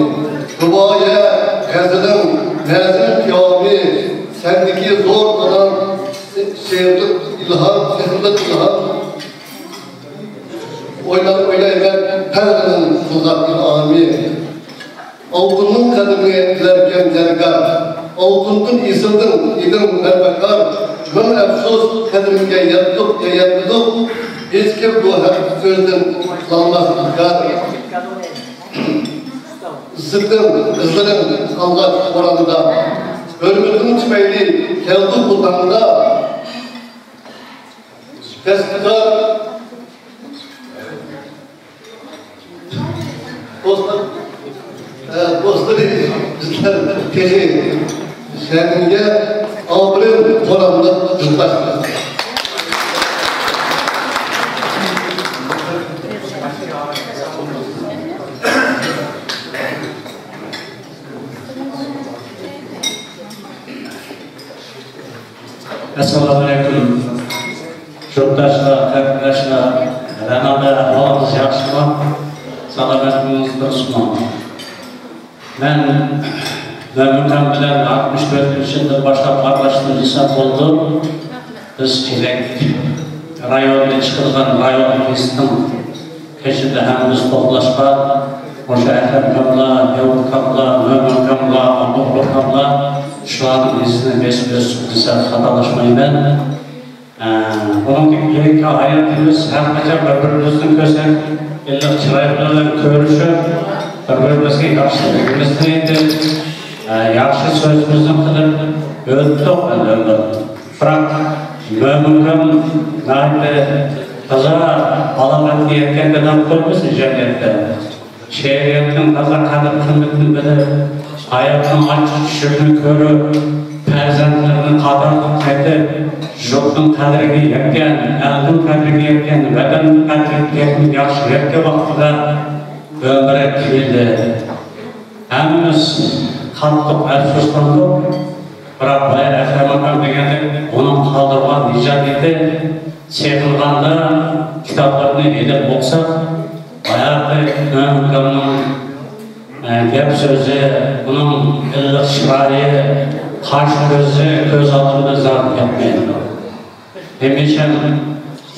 رۇبائىيە، غەزىلىڭ، نەزىم قىيامى، سەندىكى زور تالانت، شېئىرلىق ئىلھام، سېھىرلىق ئىلھام. ئويلاپ ئويلايمەن پەلىنىڭ قىلغان ئىنئامى. ئالتۇننىڭ قەدرىنى بىلەركەن زەرگەر، ئالتۇندىن ئېسىلدىڭ، ئىدىڭ بەربەكار. مىڭ ئەپسۇس، قەدرىڭگە يەتتۇق يا يەتمىدۇق، ھېچكىم بۇ ھەق سۆزدىن قىلالماس ئىنكار. ئىززىتىڭ، ئىزلىرىڭ قالغاچ قورامدا، ھۆرمىتىڭ تۈپەيلى كەلدۇق بۇ تاڭدا. پەسلىكار دوستلار، ئە، دوستلىرى بىزلەر تېخى شەنگە ئابرىن قوراملىق يولداشلار. ئەسسالامۇئەلەيكۇم. يۇرتداشلار، قېرىنداشلار، رەنابە، ئەھۋالىڭىز ياخشىمۇ؟ سالامەتلىكىڭىز دۇرۇسمۇ؟ مەن مۆمىنخان بىلەن ئاتمىش تۆتىنچى يىلدىن باشلاپ ئارىلاشتۇرۇپ ھېساب بولدۇم. بىز تېرەك رايونىدا چىقىدىغان رايون گېزىتىنىڭ كەچىدە ھەممىمىز توپلاشقان، مۇشۇ ئەكرەم ئاكاملار، ياۋۇر ئاكاملار، مۆمىن ئاكاملار، ئابدۇغۇپۇر ئاكاملار شۇلارنىڭ ئىزىنى بېسىپ ئۆتۈپ كېتىسەك خاتالاشمايمەن. ئە، بۇنىڭدىن كېيىنكى ھاياتىمىز ھەر قاچان بىر-بىرىمىزنى كۆرسەك، ئىللىق چىراي بىلەن كۆرۈشۈپ، بىر-بىرىمىزگە ياخشى تىلىكىمىزنى ئېيتىپ، ئە، ياخشى سۆزىمىزنى قىلىپ ئۆتتۇق ئەمدى ئۆمۈر. بىراق، مۆمىن ئاكام ناھايىتى تازا بالاغەتكە يەتكەن دەپ قويمىسۇن جەمئىيەتتە. شېئىرىيەتنىڭ تازا قەدىر-قىممىتىنى بىلىپ، ھاياتنىڭ ئاچچىق-چۈچۈكىنى كۆرۈپ، پەرزەنتلىرىنى قاتارلىق قېتىپ، يۇرتنىڭ قەدرىگە يەتكەن، ئەلنىڭ قەدرىگە يەتكەن، ۋەتەننىڭ قەدرىگە يەتكەن ياخشى يەتكەن ۋاقتىدا ئۆمرى تۈگىدى. ھەممىمىز قاتتىق ئەپسۇسلاندۇق. بىراق، بايا ئەكرەم ئاكام دېگەندەك، ئۇنىڭ قالدۇرغان ئىجادىيىتى سېغىنغاندا كىتابلىرىنى ئېلىپ ئوقۇساق، باياقى مۆمىن ئاكامنىڭ، ئە، گەپ سۆزى، ئۇنىڭ ئىللىق چىرايى، قاش كۆزى كۆز ئالدىمدا زادى كەتمەيدۇ. ھەمىشە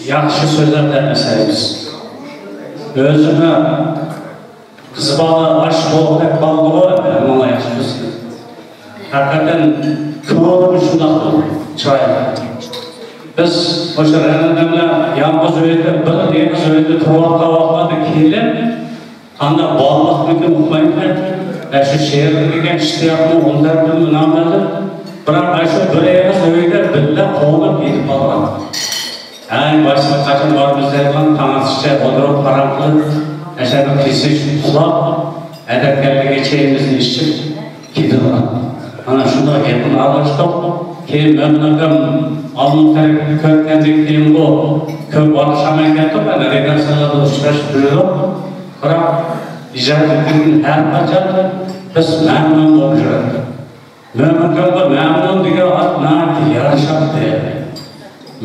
ياخشى سۆزلەپ دەم ئەسەيمىز. ئۆزىمۇ قىز بالا ئاش بولغۇدەك بالىدىغۇ، ھەممىڭلار ياخشى بىلىسىز. ھەقىقەتەن كۆڭلىمۇ شۇنداق چىرايلىق. بىز مۇشۇ رەنە ئادەملەر يالغۇز ئۆيدە، بىر ئېغىز ئۆيدە تۇرۇۋاتقان ۋاقىتلاردا كېلىپ، ئانداق بالىلىقمىكىن ئۇقمايمەن. ئە، شۇ شېئىرگە دېگەن ئىشتىياقمۇ ئۇنىڭدەكمۇ نامەلۇم. بىراق، ئە، شۇ بىر ئېغىز ئۆيدە بىللە قوغۇنۇپ يېتىپ قالغان. ھەي، باشلىق قاچان بارىمىز دەيدىغان، تاڭ ئاتقىچە ئولتۇرۇپ پاراڭ قىلىپ، ئەشەدە قىسىش ئۇخلاپ، ئەتەگەنلىكى چېيىمىزنى ئىچىپ كېتىدىغان. مانا شۇنداق يېقىن ئارىلاشتۇق. كېيىن مەمنۇن ئاكام ئالمۇتا تەرەپكە كۆرۈنگەندىن كېيىن بۇ كۆپ ئارىلىشالماي كەتتۇق. ئەنە رېداكسىيەلەردە ئۇچراشىپ يۈردۇق. بىراق ئىجادىيىتىدىن ھەر قاچان بىز مەمنۇن بولۇپ يۈرەتتۇق. مۆمىن ئاكامغا مەمنۇن دېگەن ئات ناھايىتى يارىشاتتى.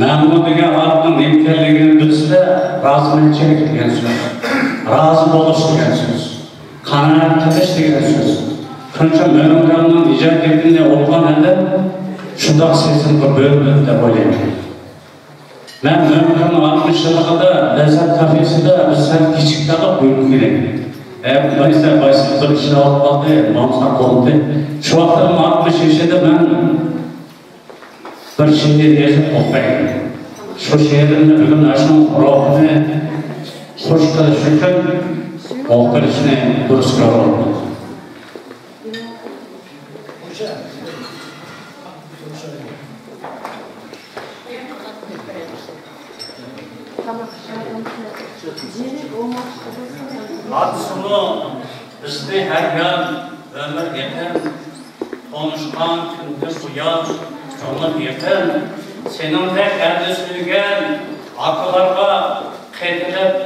مەمنۇن دېگەن ئاتنىڭ نېمە ئىكەنلىكىنى بىلسىلە، رازىمەنچىلىك دېگەن سۆز، رازى بولۇش دېگەن سۆز، قانائەت قىلىش دېگەن سۆز. شۇنىڭ ئۈچۈن مۆمىن ئاكامنىڭ ئىجادىيىتىنى ئوقۇغان ئادەم شۇنداق سېزىمغا بۆلۈنىدۇ دەپ ئويلايمەن. مەن مۆمىن ئاكامنىڭ ئاتمىش يىللىقىدا لەززەت كافېسىدا بىز سەل كېچىكىپ قالدۇق بۈگۈنكىدەك. ئە، بايسا، بايسا بىر ئىشلەپ قالدى، ماڭسا قوندى. شۇ ۋاقىتتا ئاتمىش يېشىدا مەن بىر شېئىر يېزىپ ئوقۇيمەن. شۇ شېئىرىمنى بۈگۈن ئاشۇنىڭ روھىنى خۇش قىلىش ئۈچۈن ئوقۇپ بېرىشنى دۇرۇس كۆرۈۋالدىم. ئاتىسىمۇ بىزنى ھەر يان ئۆمۈر يېقىن، تونۇشقان كۈندىن بۇيان كۆڭۈل يېقىن. سېنىڭدەك ئەرنى سۆيگەن ئاكىلارغا قېتىلىپ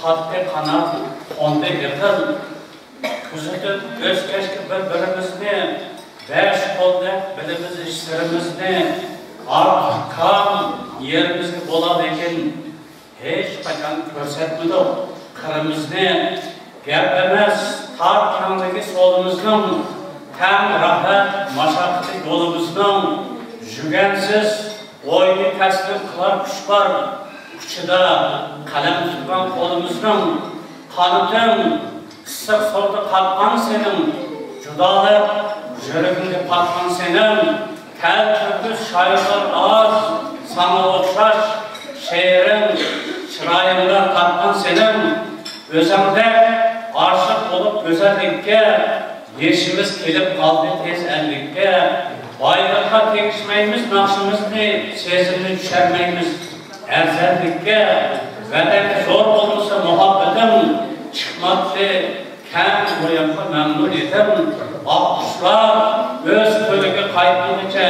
قاتتى قانات قوندى ئېقىل. كۆزىتىپ ئۆسكەچكە بىر-بىرىمىزنى، بەش قولدەك بىلىمىز ئىچ سىرىمىزنى. ئارتۇق كام يېرىمىزگە بولالىكىن، ھېچقاچان كۆرسەتمىدۇق قىرىمىزنى. گەپ ئەمەس تار كەڭلىكى سولىمىزنىڭ، تەڭ راھەت ماشەققىتى يولىمىزنىڭ. يۈگەنسىز ئوينى تەسلىم قىلار كۈچ بار، ئۇچىدا قەلەم تۇتقان قولىمىزنىڭ. قانىتىڭ ئىسسىق سۇدا قاتقان سېنىڭ، جۇدالىق يۈرىكىڭگە پاتقان سېنىڭ. كەلتۈرگۈچ شائىرلار ئاز، ساڭا ئوخشاش شېئىرىڭ چىرايىڭدا تارتقان سېنىڭ. ئۆزۈڭدەك ئاشىق بولۇپ گۈزەللىككە، يېشىمىز كېلىپ قالدى تېز ئەللىككە. بايلىققا تېگىشمەيمىز ناخشىمىزنى، سېزىمنى چۈشەرمەيمىز ئەرزانلىككە. ۋەتەنگە زور بولمىسا مۇھەببىتىم، چىقماتتى كەڭ بۇ ياققا مەمنۇن ئىدىم. ئاق قۇشلار ئۆز كۆلىگە قايتمىغۇچە،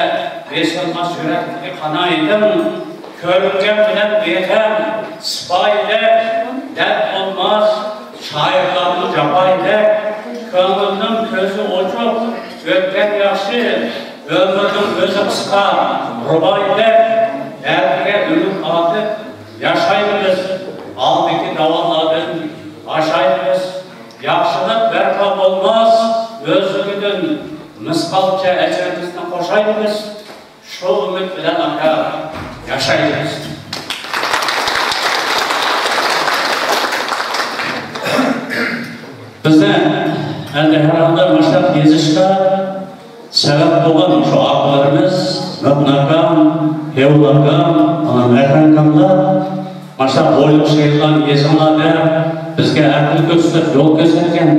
بېسىلماس يۈرەكتىكى قانائىتىم. كۆرۈنگەن بىلەن بىغەم سىپايىدەك، دەرد بولماس شائىرلارنىڭ جاپايىدەك. كۆڭۈلنىڭ كۆزى ئوچۇق، ئۆتكەن ياخشى، ئۆمۈرنىڭ ئۆزى قىسقا رۇبائىيدەك. دەردىگە ئۈمىد ئارتىپ ياشايلى بىز، ئالدىكى داۋانلاردىن ئاشايلى بىز. ياخشىلىق بەرپا بولماس ئۆزلۈكىدىن، مىسقالچە ئەجرىمىزنى قوشايلى بىز. شۇ ئۈمىد بىلەن ئاكا ياشايلى. بىزنى ئەمدى ھەر ھالدا مۇشۇنداق يېزىشقا سەۋەب بولغان شۇ ئاكىلىرىمىز، مۆمىن ئاكام، ھېۋۇل ئاكام، مەھرەم ئاكاملار ماشۇنداق بويلۇق شېئىرلارنى يېزىڭلار دەپ، بىزگە ئەقىل كۆرسىتىپ، يول كۆرسەتكەن.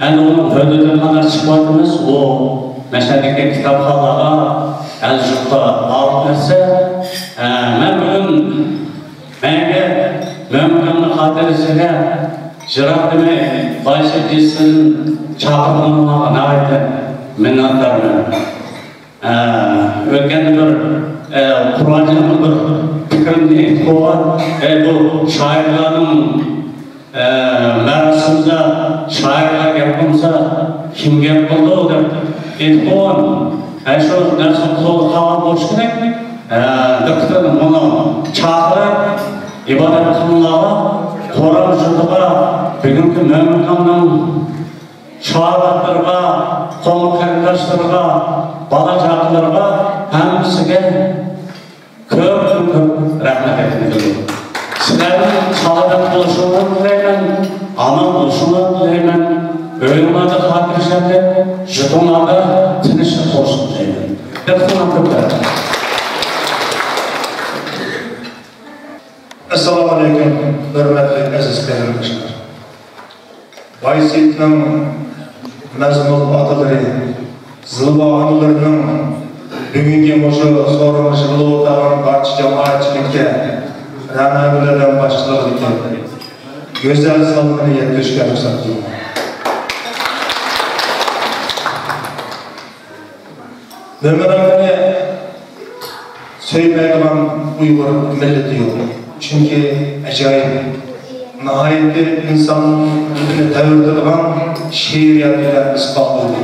ئەمدى ئۇنىڭ ھۆددىدىن قانداق چىقىۋاتىمىز، ئۇ مەشەدىكى كىتابخانىلارغا، ئەل-يۇرتقا ئاغىپ بەرسە، ئە، مەن بۈگۈن مەڭگۈ مۆمىن ئاكامنىڭ خاتىرىسىگە يىراق دېمەي، بايسىز يېزىسىدىن چاقىرغىنىڭلارغا ناھايىتى مىننەتدارمەن. ئە، ئۆتكەندە بىر، ئە، قۇرئان جەمنىڭ بىر پىكرىنى ئېيتىپ قويغان. ئە، بۇ شائىرلارنىڭ، ئە، مەراسىمىدا شائىرلار گەپ قىلمىسا، كىم گەپ قىلىدۇ دەپ ئېيتىپ قويغان. ئە، شۇ نەرسە قولدا قالغان بولۇشى كېرەك. ئە، دىققىتىنى مانا چاقىرىپ، ئىبادەت قىلغانلارغا، قورام يۇرتىغا، بۈگۈنكى مۆمىن ئاكامنىڭ شاگىرتلىرىغا، قوڭ قېرىنداشلىرىغا، بالا-چاقىلىرىغا، ھەممىسىگە كۆپتىن-كۆپ رەھمەت ئېيتقۇم كېلىدۇ. سىلەرنىڭ سالامەت بولۇشۇڭلارنى تىلەيمەن، ئامان بولۇشۇڭلارنى تىلەيمەن. ئۆيۈڭلاردا خاتىرجەملىك، يۇرتۇڭلاردا تىنچلىق بولۇشىنى تىلەيمەن. دىققىتىڭلارغا كۆپ رەھمەت. ئەسسالامۇئەلەيكۇم، ھۆرمەتلىك ئەزىز قېرىنداشلار! بايسېيىتنىڭ مەزمۇن ئاتىلىرى، زىلۋا ئانىلىرىنىڭ بۈگۈنكى مۇشۇ سورۇنغا يىغىلىپ ئولتۇرغان بارچە جامائەتچىلىككە رەنا گۈلەدەم باشچىلىقىدىكى گۈزەل سالىمىنى يەتكۈزۈشكە رۇخسەت قىلىڭ. مۆمىن ئاكىنى سۆيمەيدىغان ئۇيغۇر مىللىتى يوق. چۈنكى ئاجايىپ، ناھايىتى ئىنساننى تەۋرىتىدىغان شېئىرىيەت بىلەن ئىسپاتلىدى.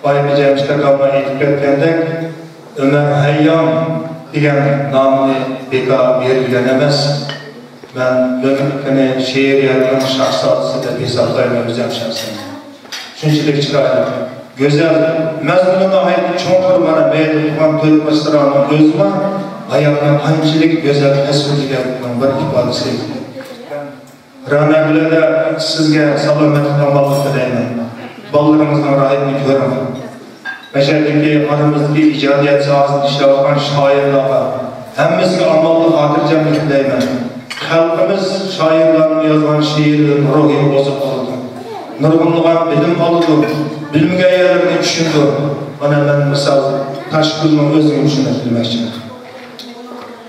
بايىقى جەمشىت ئاكامنىڭ ئېيتىپ كەتكەندەك، ئۆمەر ھەييام دېگەن نامىنى بىكار بېرىلگەن ئەمەس. مەن مۆمىن ئاكىنى شېئىرىيەتنىڭ شاھزادىسى دەپ ھېسابلايمەن ئۆزۈم شەخسەن. شۇنچىلىك چىرايلىق، گۈزەل، مەزمۇنى ناھايىتى چوڭقۇر، مانا مەيدە تۇغان تۆت مىسرانىڭ ئۆزىلا ھاياتنىڭ قانچىلىك گۈزەل تەسۋىرلىگەنلىكىنىڭ بىر ئىپادىسى. رەنا گۈلەدە، سىزگە سالامەتلىك، ئامانلىق تىلەيمەن. بالىلىرىڭىزنىڭ راھىتىنى كۆرۈڭ. مەشەدىكى ئارىمىزدىكى ئىجادىيەت ساھەسىدە ئىشلەۋاتقان شائىرلارغا، ھەممىسىگە ئامانلىق، خاتىرجەملىك تىلەيمەن. خەلقىمىز شائىرلارنىڭ يازغان شېئىرلىرىدىن روھىي ئوزۇق ئالىدۇ. نۇرغۇنلىغان بىلىم ئالىدۇ. بىلىمگە ئىگىلىرىنى چۈشىنىدۇ. مانا مەن مىسال تاشگۈلنىڭ ئۆزىگە مۇشۇنى دېمەكچىمەن.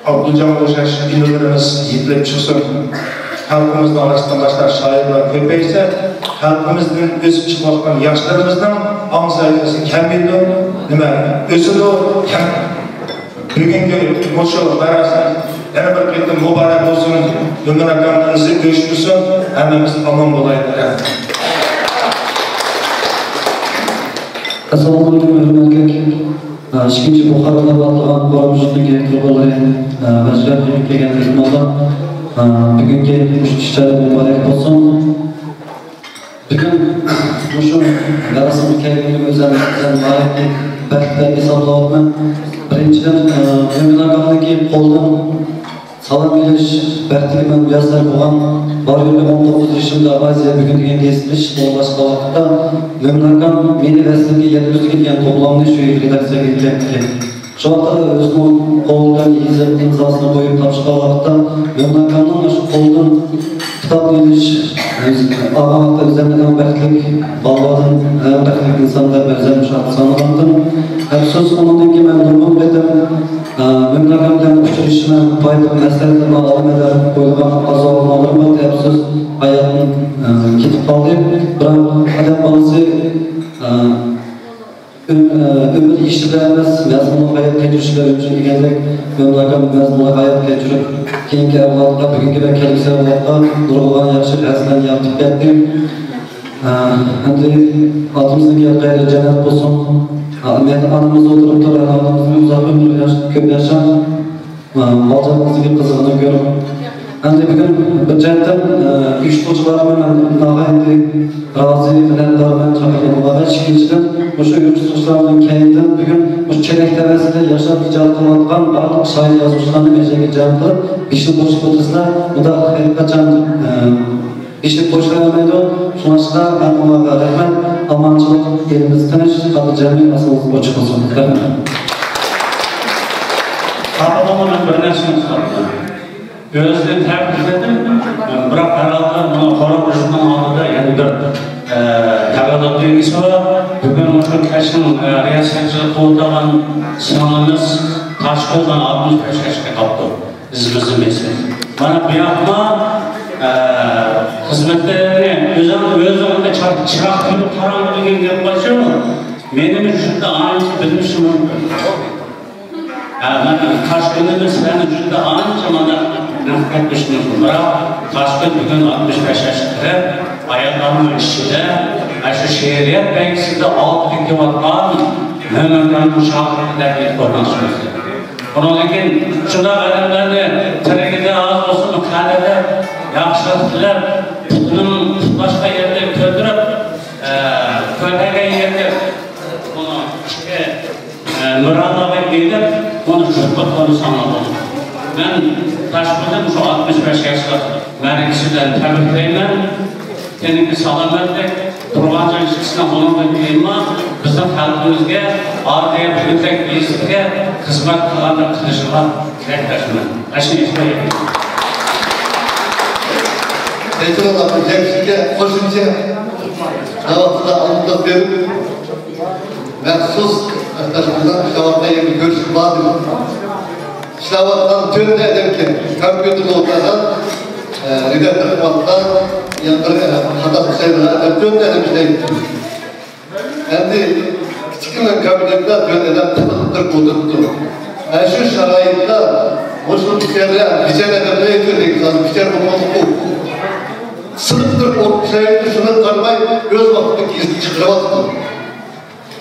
ئابدۇجانغا ئوخشاش ئىنىلىرىمىز يېتىلىپ چىقسۇن. خەلقىمىزنىڭ ئارىسىدا ماشۇنداق شائىرلار كۆپەيسە، خەلقىمىزدىن ئۆسۈپ چىقىۋاتقان ياشلىرىمىزنىڭ ئاڭ سەۋىيەسى كەمىيىدۇ، نېمە، ئۆسىدۇ، كەم-، بۈگۈنكى مۇشۇ مەراسىم يەنە بىر قېتىم مۇبارەك بولسۇن. مۆمىن ئاكامنىڭ ئىزى ئۆچمىسۇن، ھەممىمىز ئامان بولايلى. رەھمەت. ئەسسالامۇئەلەيكۇم، ھۆرمەتلىك ئىككىنچى بۇخارا دەپ ئاتالغان قورام يۇرتىنىڭ يەكتە بولغانلىرى، ھۆرمەتلىك قېنىپ كەلگەن مېھمانلار، بۈگۈنكى مۇشۇ چۈشلەر مۇبارەك بولسۇن. بۈگۈن مۇشۇ مەراسىمغا كەلگىنىمگە ئۆزۈم ناھايىتى بەختلىك دەپ ھېسابلاۋاتىمەن. بىرىنچىدىن، مۆمىن ئاكامنىڭكى قولدىن سالام ئېلىش بەختىگە مەن مۇيەسسەر بولغان. بار-يوقى ئون توققۇز يېشىمدا ئازىيە بۈگۈن دېگەن گېزىتنى ئىشقا ئورۇنلاشقان ۋاقىتتا، مۆمىن ئاكام مېنى ۋەسلىمگە يەتكۈزگىن دېگەن توپلامنى شۇ يىل رېداكسىيەگە ئېلىپ كەپتىكەن. شۇ ۋاقىتتا ئۆزىنىڭ قولىدىن يېزىپ، ئىمزاسىنى قويۇپ تاپشۇرغان ۋاقىتتا، مۆمىن ئاكامنىڭ شۇ قولدىن كىتاب ئېلىش، ئالغان ۋاقىتتا ئۆزۈمنى ئەڭ بەختلىك بالىلاردىن، ئەڭ بەختلىك ئىنسان دەپ ئۆزۈمنى شۇ ۋاقىتتا سانىغانىدىم. ئەپسۇس، ئۇنىڭدىن كېيىن مەن نۇرغۇن قېتىم ئە، مۆمىن ئاكام بىلەن ئۇچرىشىشنىڭ پايدىلىق مەسلىھەتلىرىنى ئالىمەن دەپ قويۇلغان ئازراق نومۇرۇم بار، ئەپسۇس، ھاياتىم، ئە، كېتىپ قالدى. بىراق ئادەم بالىسى، ئە، ئۆم-، ئە، ئۆمۈر يېشى بىلەن ئەمەس، مەزمۇنلۇق ھايات كەچۈرۈشلەر ئۈچۈن دېگەندەك، مۆمىن ئاكام مەزمۇنلۇق ھايات كەچۈرۈپ، كېيىنكى ئەۋلادقا، بۈگۈنكى ۋە كەلگۈسى ئەۋلادقا نۇرغۇنلىغان ياخشى پەيزلەرنى يارىتىپ كەتتى. ئە، ئەمدى ئاتىمىزنىڭ ياتقان يېرى جەننەت بولسۇن. ئە، مەن ئانىمىز ئولتۇرۇپتۇ، ئانا ئانىمىزنى ئۇزاق ئۆمۈر ياش-، كۆپ ياشا. ئە، بالىچىلىقىمىزدىكى قىزغىنلىق كۆرۈپ. ئەمدى بۈگۈن بىر جەھەتتىن، ئە، ئۇيۇشتۇرغۇچىلارغا مەن ناھايىتى رازى، مىننەتدارمەن چاقىرغىنىڭلارغا. ئىككىنچىدىن، مۇشۇ ئۇيۇشتۇرغۇچىلارنىڭ كەينىدىن بۈگۈن مۇشۇ چېلەك تەۋەسىدە ياشاپ ئىجاد قىلىۋاتقان بارلىق شائىر يازغۇچىلارنى مەشەگە جەم قىلىپ، بېشىنى قوشۇپ ئولتۇرسىلەر، مۇنداق ھېلىقى قاچان، ئە، بېشىنى بوشلىۋەرمەيدۇ. شۇڭلاشقا ھەممىڭلارغا رەھمەت، ئامانچىلىق، ئېلىمىز تىنچ، خاتىرجەملىك، ئاسمىنىڭىز ئوچۇق بولسۇن. رەھمەت. تاپىدىغان بىر نەرسىنى سوراپتۇ. ئۆزىنى تەبرىكلىدىم. بىراق ھەرھالدا مانا قورال كۈچىنىڭ ئالدىدا يەنە بىر، ئە، تەۋەللۇت بەلگىسى بار. بۈگۈن مۇشۇ كەچنىڭ، ئە، رىياسەتچىلىك قىلىۋاتقان سىڭلىمىز تاشقىلىدىن ئاتمىش بەش ياشقا قاپتۇ. ئىزىمىزدىن بېسىپ. مانا بۇ ياقما، ئە، خىزمەتلەرنى ئۆزۈڭ، ئۆزۈڭدە چىراغ قويۇپ قاراڭ دېگەن گەپ بارچۇ. مېنىمۇ شۇنداق ئانچە بىلمىشىم مۇمكىن. ھە، مەن تاشقىنىمۇ سىلەرنى جۈدە ئانچە مانا رەھمەت بېرىشنى، بىراق تاشقىن بۈگۈن ئاتمىش بەش ياشقا كىرىپ، ھاياتلارنىڭ ئىچىدە، ئە، شۇ شېئىرىيەت بەيگىسىدە ئالدىدا كېلىۋاتقان مۆمىنخاننىڭ شاگىرتى دەپ ئېيتىپ قويماقچىمىز. بۇنىڭدىن كېيىن شۇنداق ئادەملەرنى تىرىكىدە ئاز بولسىمۇ، قەبرىدە ياخشىلىق تىلەپ، پۇتىنىڭ پۇت باشقا يەردە كۆتۈرۈپ، ئە، كۆتۈرگەن يەردە ئۇنى ئىچكى ئە، مىرانلارغا ئېلىپ، ئۇنى جۇتلۇق قىلساڭلار بولىدۇ. مەن تاشقىدىن شۇ ئاتمىش بەش ياشلىق مەرىكىسى بىلەن تەبرىكلەيمەن. تېنىڭگە سالامەتلىك، تۇرغان جاي ئىككىسىنىڭ بۇنىڭدىن كېيىنمۇ بىزنىڭ خەلقىمىزگە، ئادىل بۈگۈندەك بىزگە خىزمەت قىلغاندەك قىلىشىغا تىلەكداشمەن. ئاشۇنى ئېيتىپ قوياي. ئېيتىۋاتقان يەكشىگە قوشۇمچە، ناۋاقتىدا ئالدىدا بېرىپ، مەخسۇس ئەپتەرلەردە ئىشلەۋاتقان يەرگە كۆرۈشكە باردىم. ئىشلەۋاتقان تۆت ئادەمكەن، كومپيۇتېردا ئولتۇرغان، ئە، رېداكتور قىلىۋاتقان، يەنە بىر، ئە، خاتا ئىشلەيدىغان ئادەم، تۆت ئادەم ئىشلەيدىكەن. ئەمدى كىچىككىنە كابىنېتتا تۆت ئادەم تىقىلىپ تۇرۇپ ئولتۇرۇپتۇ. ئەنە شۇ شارائىتتا مۇشۇ بىچارە، بىچارە ئادەم ئۆيدە دېگەن، ھازىر بىچارە بولۇپ قالدىغۇ. سىنىپ تۇرۇپ ئولتۇرۇپ ئىشلەيدۇ، شۇنىڭغا قارىماي ئۆز ۋاقتىدا گېزىت چىقىرىۋاتىدۇ.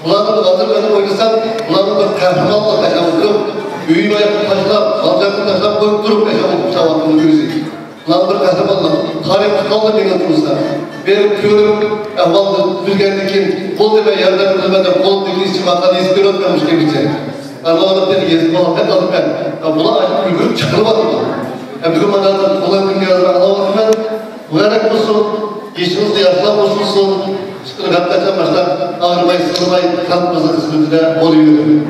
بۇلارنى ھازىر مەن ئويلىسام، بۇلارنىڭ بىر قەھرىمانلىق ياشاۋاتىدۇ. ئۆيىنى تاشلاپ، خالىجاننى تاشلاپ قويۇپ تۇرۇپ ياشاۋاتىدۇ ئۆزى. بۇلارنىڭ بىر قەھرىمانلىق. تارىخ قالدى مېنىڭ تۇرسا. بېرىپ كۆرۈپ، ئەھۋالنى بىلگەندىن كېيىن، بولدى، مەن ياردەم قىلىمەن دەپ، قولۇمدىكى ئىشچى ماقالە يېزىپ بېرىۋاتقان مۇشۇ كەيپىچە. مانا ئۇلار بىر يېزىپ بولغان خەت ئالىمەن. بۇلار ئاشۇ ئۈلگۈرۈپ چىقىرىۋاتىدۇ. بۈگۈن مانا قولۇمدىن يازغان ئالاۋاتىمەن. مۇبارەك بولسۇن، يېشىڭىزدا ياشلار قوشۇلسۇن، ئىشقىلىپ ھەر قاچان باشلاپ ئاغرىماي، سىنماي، خەلقىمىزنىڭ خىزمىتىدە بولۇۋېرىڭ.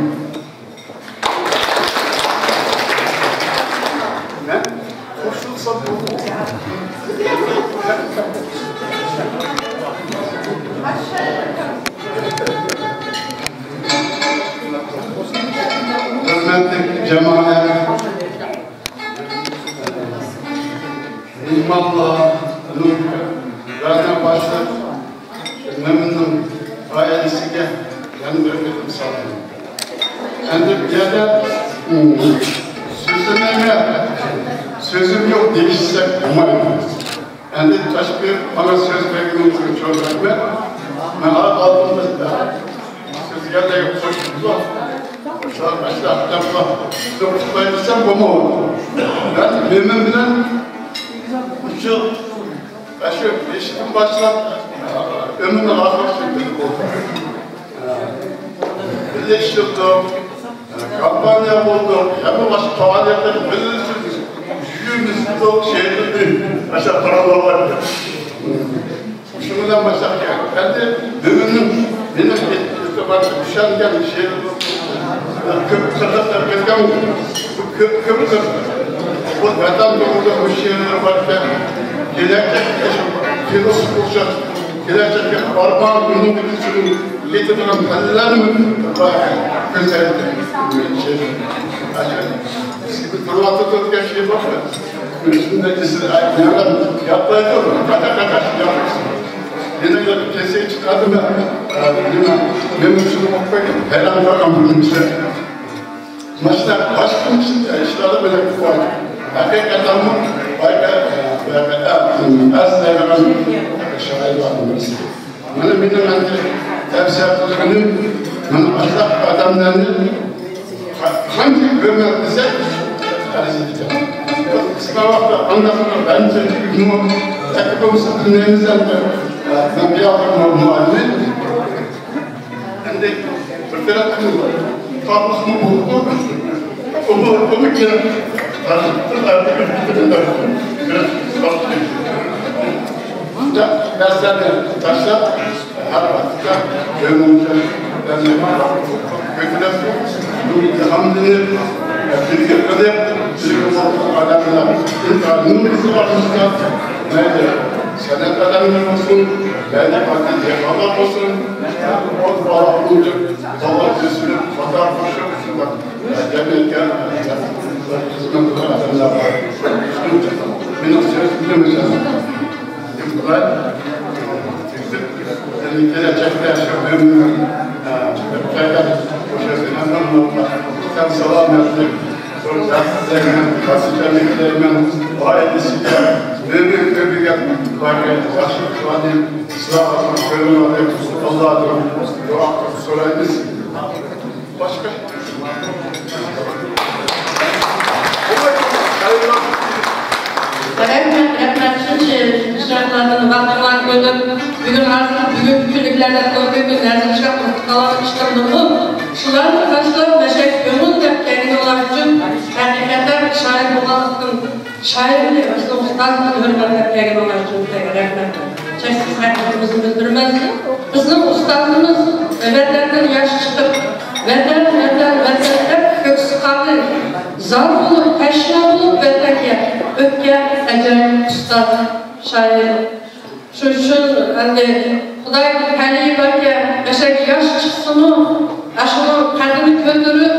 مەن قوشۇلسام بولىدۇ. ھۆرمەتلىك جامائەت، مېھمانلار، ۋە باشلىق مەمنۇن ئائىلىسىگە يەنە بىر قېتىم سالام. ئەمدى بۇ يەردە، ئۇم، سۆزلىمەيمەن، سۆزۈم يوق دېيىشسەك بولمايدۇ. ئەمدى تاشقى ماڭا سۆز بەرگىنىڭىزگە چوڭ رەھمەت. مەن ئالدىمدا سۆزگەرلەرگە قوشۇلۇپ، قوشۇلۇپ، قوشۇلۇپ دەپ قوشۇلماي دېسەم بولمايدۇ. مەن مېمىن بىلەن شۇ ئاشۇ بېشىدىن باشلاپ ئۆمرىنىڭ ئاخىرىغىچە بىللە بولدۇق. بىللە ئىشلىدۇق، كومپانىيە بولدۇق، ھەممە باشقا پائالىيەتلەرنى بىللە يۈرگۈزدۇق، شېئىرلىرىنى ئاشۇ قارالغان. شۇ بىلەن باشلاپ كەلدى. ئەمدى بۈگۈننىڭ مېنىڭ ئېتىبارىمغا چۈشەنگەن شېئىرلىرىم كۆپ قىرلىق كەتكەن، كۆپ، كۆپ قىرلىق. بۇ ۋەتەن توغرىدا بۇ شېئىرلار باركەن، كېلەچەككە شۇ فىلوسوف بولۇشۇپ، كېلەچەككە بارغان ئۇنىڭ ئۈچۈن يېتىدىغان پەنلەرنى كۆرسەتتى. تۇرۇۋاتىدۇ دېگەن شېئىر بارمۇ؟ شۇنداق ئېسىل، ئاي، ياپلايدۇ، قاچا، قاچا، ياپلايدۇ. يەنە بىر كېسەك چىقاردىم مەن. نېمە، مېنىڭ شۇنى ئوقۇپ قويدۇم، ھەيران قالغان بۇنىڭ ئىچىدە. ماشىنا باشقا ئىشلاردا بىلەن قويدۇم. ھەقىقەتەنمۇ بايقا، بايقا، ئەسلەيدىغان شائىرلارنىڭ بىرسى. مانا مېنىڭ ئەمدى تەۋسىيە قىلغىنىم، مانا ئاشۇنداق ئادەملەرنى قا-، قانچە ھۆرمەتلىسەك ئەرزىيدىكەن. قىسقا ۋاقىتتا قانداق قىلىپ بەنجە تۈگۈتمۇ تەكلىپ بولمىسا بىلمەيمىز ئەمدى. مەن بۇ ياققا مۇئەللىم. ئەمدى بىر تەرەپتىن تارتمىسىمۇ بولىدۇ. ئۇمۇ، ئۇمۇ كېلىپ، نەرسىلەرنى تاشلاپ، ھەر ۋاقىتتا ئۆينىڭ كۆتۈرۈپ، ئىلھاملىنىپ، بىرگە قىلىپ، بىرگە بولغان ئادەملەر ئىنتايىن نۇرغۇن بار. مەيلى سەنئەت ئادەملىرى بولسۇن، مەيلى ئاددىي دېھقانلار بولسۇن، ئوت بالا ئۇنتۇپ، بالا ئۆسۈپ، قاتار قوشۇپ، شۇنداق جەمئىيەتكە خىزمەت قىلغان ئادەملەر بار. مېنىڭ سۆزۈم نېمە؟ يەنى كېلەچەكتە شۇ ئۆمۈر، ئە، سەن سالامەتلىك، شۇ بەخت تىلەيمەن، خاتىرجەملىك تىلەيمەن. ئائىلىسىگە ئۆمۈر كۆرگەن ياخشىلىقلارنى سىلەرگە كۆرۈنۈپ، ئاللادىن دۇئا قىلىپ سورايمىز. باشقا؟ رەھمەت، رەھمەت. شۇنچە ئىشلارنى ۋاقتىڭلارنى بۆلۈپ، بۈگۈن ھازىر، بۈگۈنكى كۈنلۈكلەردە كۆرگەن نەزىر شاھ مۇختىغان ئىشلىرىمىزمۇ شۇلارنى باشلاپ، مەشەك كۆڭۈل دەپ كەلگىنىڭلار ئۈچۈن ھەقىقەتەن شائىر بولغانلىقتىن، شائىرنى، بىزنىڭ ئۇستازىمىزنى ھۆرمەتلەپ كەلگىنىڭلار ئۈچۈن سىلەرگە رەھمەت. چەكسىز رەھمىتىمىزنى بىلدۈرىمىز. بىزنىڭ ئۇستازىمىز ۋەتەندىن ياش چىقىپ، ۋەتەن، ۋەتەن، ۋەتەن دەپ كۆكسى قاندى، زار بولۇپ، تەشنا بولۇپ ۋەتەنگە ئۆتكەن ئەجايىپ ئۇستاز شائىر. شۇ ئۈچۈن ئەمدى خۇداينىڭ تەلىيى باركەن، مەشەك ياش چىقسىمۇ، ئاشۇنىڭ قەدرىنى كۆتۈرۈپ،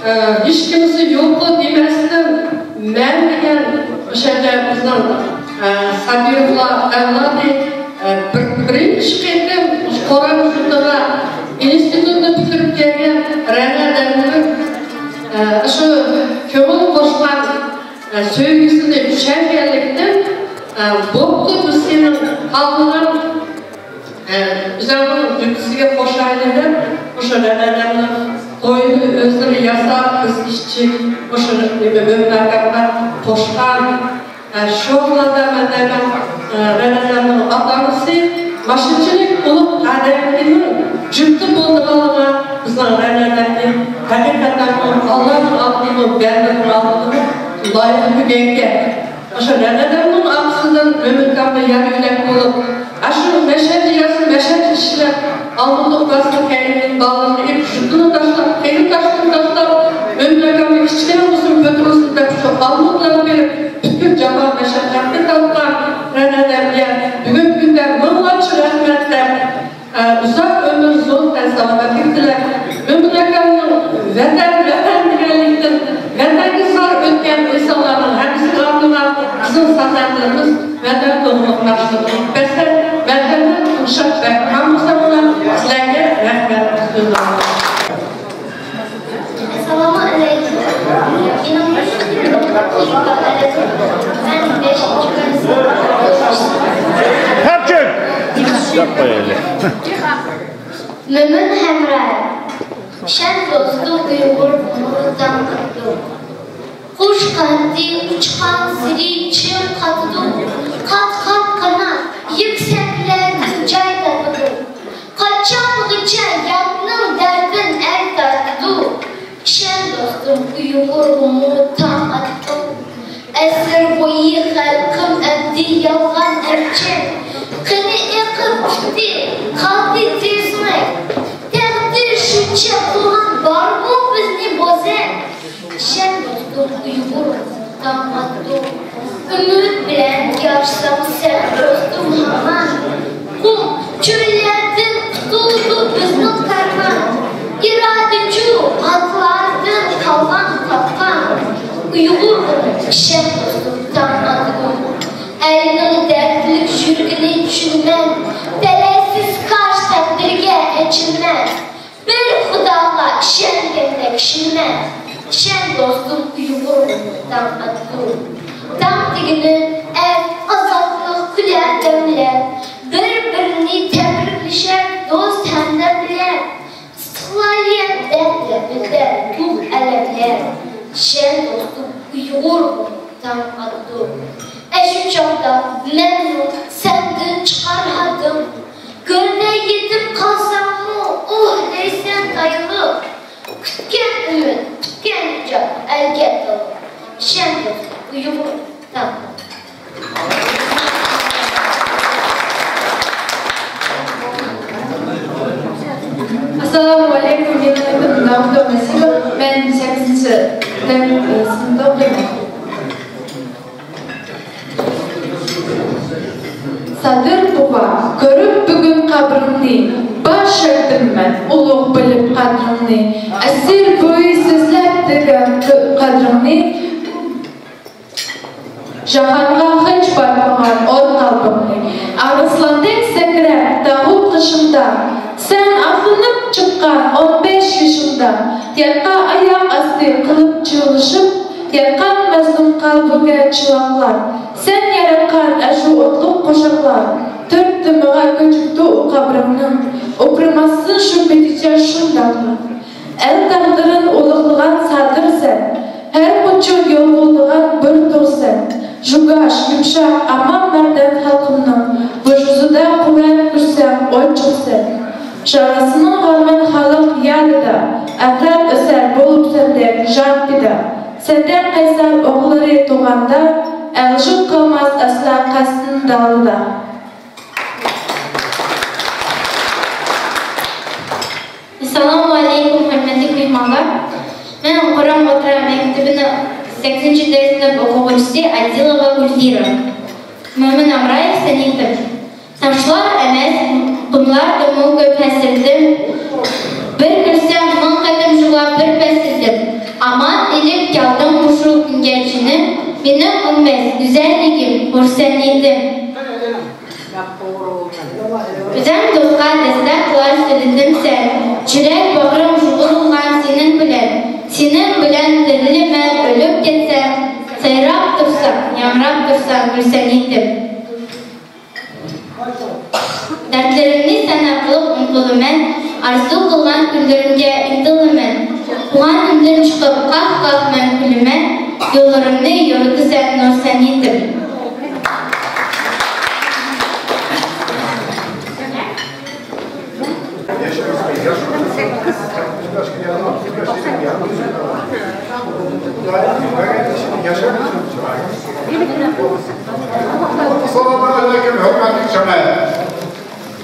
ئە، ھېچكىمسى يوققۇ دېمەستىن، مەن دېگەن ئوشۇ يەردە بىزنىڭ، ئە، سەبىيۇللا ئەۋلادى، ئە، بىر، بىرىنچى قېتىم قورام يۇرتىغا ئىنستىتۇتنى پۈتتۈرۈپ كەلگەن رەنا دەمنىڭ، ئە، شۇ كۆڭۈل قوشقان، ئە، سۆيگۈسىنى چۈشەنگەنلىكتىن، ئە، بوپتۇ، بىز سېنىڭ قالمىغان ئۆزۈڭنىڭ دۈمبىسىگە قوشايلى دەپ، مۇشۇ رەنەدەمنىڭ تويىنى ئۆزلىرى ياساپ، قىز ئىشچى، مۇشۇ نېمە، مۆمىن ئاكامغا قوشقان. ئە، شۇ ۋاقىتلاردا مەن دەيمەن، ئە، رەنەدەمنىڭ ئاتا-ئانىسى ماشىنىچىلىك بولۇپ، ئادەمنىڭ جۈپتى بولىدىغانلىقىغا بىزنىڭ رەنەدەمنى ھەقىقەتەنمۇ ئاللانىڭ ئالدىدىمۇ، بەندىنىڭ ئالدىدىمۇ لايىق كۆرگەنكەن. ئاشۇ رەنەدەمنىڭ ئارقىسىدىن مۆمىن ئاكامغا يار يۆلەك بولۇپ، ئاشۇ مەشەدە ياسا، مەشەدە ئىشلەپ، ئالمۇتىغا بارسا كەينىدىن بالىلىرىنى ئېلىپ، يۇرتىنى تاشلاپ، قېرىنداشلىرىنى تاشلاپ، مۆمىن ئاكامنى كىچىككىنە بولسۇن كۆتۈرۈلسۇن دەپ، شۇ ئالمۇتلارنى بېرىپ، پۈتكۈل جاپا مەشەققەتنى تارتقان رەنەدەمگە بۈگۈنكى كۈندە مىڭلارچە رەھمەت دەپ، ئە، ئۇزاق ئۆمۈر، زور تەن سالامەتلىك تىلەپ، مۆمىن ئاكامنىڭ ۋەتەن، ۋەتەن دېگەنلىكتىن، ۋەتەنگە زار ئۆتكەن ئىنسانلارنىڭ ھەممىسىنىڭ ئاتىغا بىزنىڭ سەنئەتلىرىمىز ۋەتەن توغرۇلۇق ناخشىلىرىنى ئېيتىپ بەرسە، ۋەتەندىن ئوخشاپ بەك ھەم بولساڭلار سىلەرگە رەھمەت سۆزلەرنى. ئەسسالامۇ ئەلەيكۇم. مېنىڭ ئىسمىم مەن بەشىنچى كىلاس. تەپچىن! ياق قويايلى. مۆمىن ھەمراھ. شەن دوستۇم ئۇيغۇر قۇمۇر داڭ قىپتۇ. قۇش قانىتى ئۇچقانسېرى چىڭ قاتىدۇ. قات-قات قانات يۈكسەكلەردىن جاي تاپىدۇ. قاچانغىچە ياتنىڭ دەردىن ئەل تارتىدۇ؟ ئىشەن دوستۇم، ئۇيغۇرغىمۇ تاڭ ئاتتى. ئەسىر بويى خەلقىم ئەبدى يالغان ئەمچەك. قېنى ئېقىپ پۈتتى، قالدى تېزىمەك. تەقدىر شۇنچە قىلغان، بارمۇ بىزنى بوزەك؟ ئىشەن دوستۇم، ئۇيغۇر تاڭ ئاتتى. ئۈمىد بىلەن ياشىساڭ سەن دوستۇم ھامان. قۇم چۆللەردىن قۇتۇلدى بىزنىڭ پەرمان. ئىرادىچۇ ئاتلاردىن قالغان تاپقان. ئۇيغۇرغىمۇ ئىشەن دوستۇم تاڭ ئاتىدۇ. ئەلنىڭ دەردلىك يۈرىكىنى چۈشىنىمەن. تەلەيسىز كاش تەقدىرگە ئەچىنىمەن. بىر خۇداغا ئىشەنگەندەك ئىشىنىمەن. ئىشەن دوستۇم، ئۇيغۇرغىمۇ تاڭ ئاتىدۇ. تاڭ دېگىنى ئەرك، ئازادلىق، كۈلەر دەملەر. بىر-بىرىنى تەبرىكلىشەر دوست ھەمدەملەر. ئىستىقلالىيەت دەپ لەپىلدەر تۇغ ئەلەملەر. ئىشەن دوستۇم، ئۇيغۇرغىمۇ تاڭ ئاتىدۇ. ئەشۇ چاغدا مەنمۇ سەندىن چىقار ھادىم. گۆردە يېتىپ قالساڭمۇ ئۇھ دەيسەن تايىنىپ. كۈتكەن ئۈمىد، كۈتكەن نىجات ئەلگە تايىنىپ. ئىشەن دوستۇم، ئۇيغۇر تاڭ. ئەسسالامۇ ئەلەيكۇم، مېنىڭ ئىسمىم داۋۇتوۋا نەسىبە، مەن سەككىزىنچى دەپ، ئە، سىنىپتا ئوقۇيمەن. سادىر بوۋا، كۆرۈپ بۈگۈن قەبرىڭنى، بار شەرتىم مەن، ئۇلۇغ بىلىپ قەدرىڭنى. ئەسىر بويى سۆزلەپ دېگەن قەدرىڭنى، جاھانغا ھېچ بارمىغان ئور قەلبىڭنى. ئارسلاندەك سەكرەپ تاغۇ قېشىڭدا، سەن ئاتلىنىپ چىققان ئون بەش يېشىڭدا، يەرگە ئاياق ئاستى قىلىپ چىۋىلىشىپ، ياتقان مەزلۇم قەلبىگە چىراغلار. سەن ياراتقان ئاشۇ ئوتلۇق قوشاقلار، تۆت تېمىغا كۆچۈپتۇ ئۇ قەبرىڭنىڭ. ئوپۇرماسسىن شۇ پېتىچە شۇنداقلا. ئەل تەقدىرىن ئۇلۇغلىغان سادىر سەن، ھەر قاچان يول بولىدىغان بىر تۇغ سەن. جۇگاش، يۇمشاق، ئامان مەردان خەلقىمنىڭ، ۋۇجۇدىدا قۇۋۋەت، كۈچ سەن، ئوچۇق سەن. جاۋاسىنىڭ غەمىن خەلق يادىدا، ئەتراپ ئۆسەر بولۇپ سەندەك جان پىدا. سەندەك قەيسەر ئوغلىرى تۇغاندا، ئەلجۈپ قالماس ئەسلا قەستىن دالدا. ئەسسالامۇ ئەلەيكۇم، ھۆرمەتلىك مېھمانلار. مەن قۇرام ئوتتۇرا مەكتىپىنىڭ سەككىزىنچى دەرس سىنىپ ئوقۇغۇچىسى ئادىلوۋا گۈلفىرا. مۆمىن ئامرايېۋ، سېنىڭكى. تاشلار ئەمەس، قۇملاردىمۇ كۆپ ھەسرىتىم. بىر كۈلسەم، مىڭ قېتىم يىغلاپ بىر پەسىلدىم. ئامان ئېلىپ كەلدىڭ مۇشۇ كۈنگە جېنىم، مېنىڭ ئۆلمەس گۈزەللىكىم، خۇرسەنىيىتىم. ئۆزۈم دوستقا دەسلەپ قۇلاش سۆزلىدىم سەن، يۈرەك باغرىم يۇغۇرۇلغان سېنىڭ بىلەن. سېنىڭ بىلەن تىرىلىمەن ئۆلۈپ كەتسەم، سايراپ تۇرساڭ، يامراپ تۇرساڭ، گۈلسەنىيىتىم. دەردلىرىمنى سەنە قىلىپ ئۇنتۇلىمەن، ئارزۇ قىلغان كۈنلىرىمگە ئىنتىلىمەن. قۇۋانچىمدىن چىقىپ قاھ-قاھ مەن كۈلىمەن، يوللىرىمنى يورۇتىسەن نۇرسەنىيىتىم. ئەسسالامۇ ئەلەيكۇم، ھۆرمەتلىك جامائەت.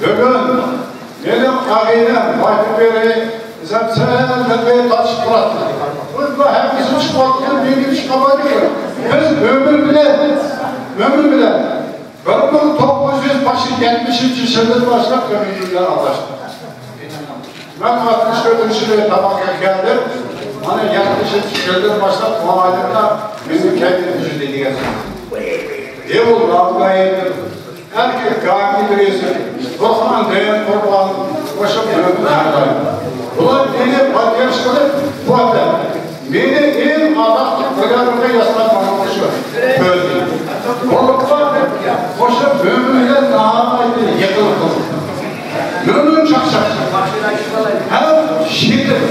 بۈگۈن مېنىڭ ئاغىنەم بايتىپېرى بىزەم سەل تەبىئەت تارتىشىپ تۇراتتى. بۇ ھەممىسى چىقىۋاتقان مېنىڭ ئىش قىلمايدۇ. بىز ئۆمۈر بىلەن، ئۆمۈر بىلەن بىر مىڭ توققۇز يۈز يەتمىشىنچى يىلدىن باشلاپ كۆمۈر بىلەن ئارىلاشتۇق. مەن ئاتمىش تۆتىنچى يىلى تاماققا كەلدىم. مانا يەتمىشىنچى يىلدىن باشلاپ مۇئايىنە مېنىڭ كەينىمدە يۈردى دېگەن. ئەي ئۇ لامكايىدىم. ئەركىن كامىل رېزىم، روخان دەيەن قۇربان، قوشۇپ مۆمىن ھەردايىم. بۇلار مېنى پاتىياش قىلىپ قۇۋۋەتلەپ، مېنى ئەڭ ئارقىلىق بىرگادىرغا ياسىغان مانا مۇشۇ كۆزنى. بولۇپلا مۇشۇ مۆمىن بىلەن ناھايىتى يېقىن قىلدى. مۆمىن چاقچاق. ھەم شېتىل،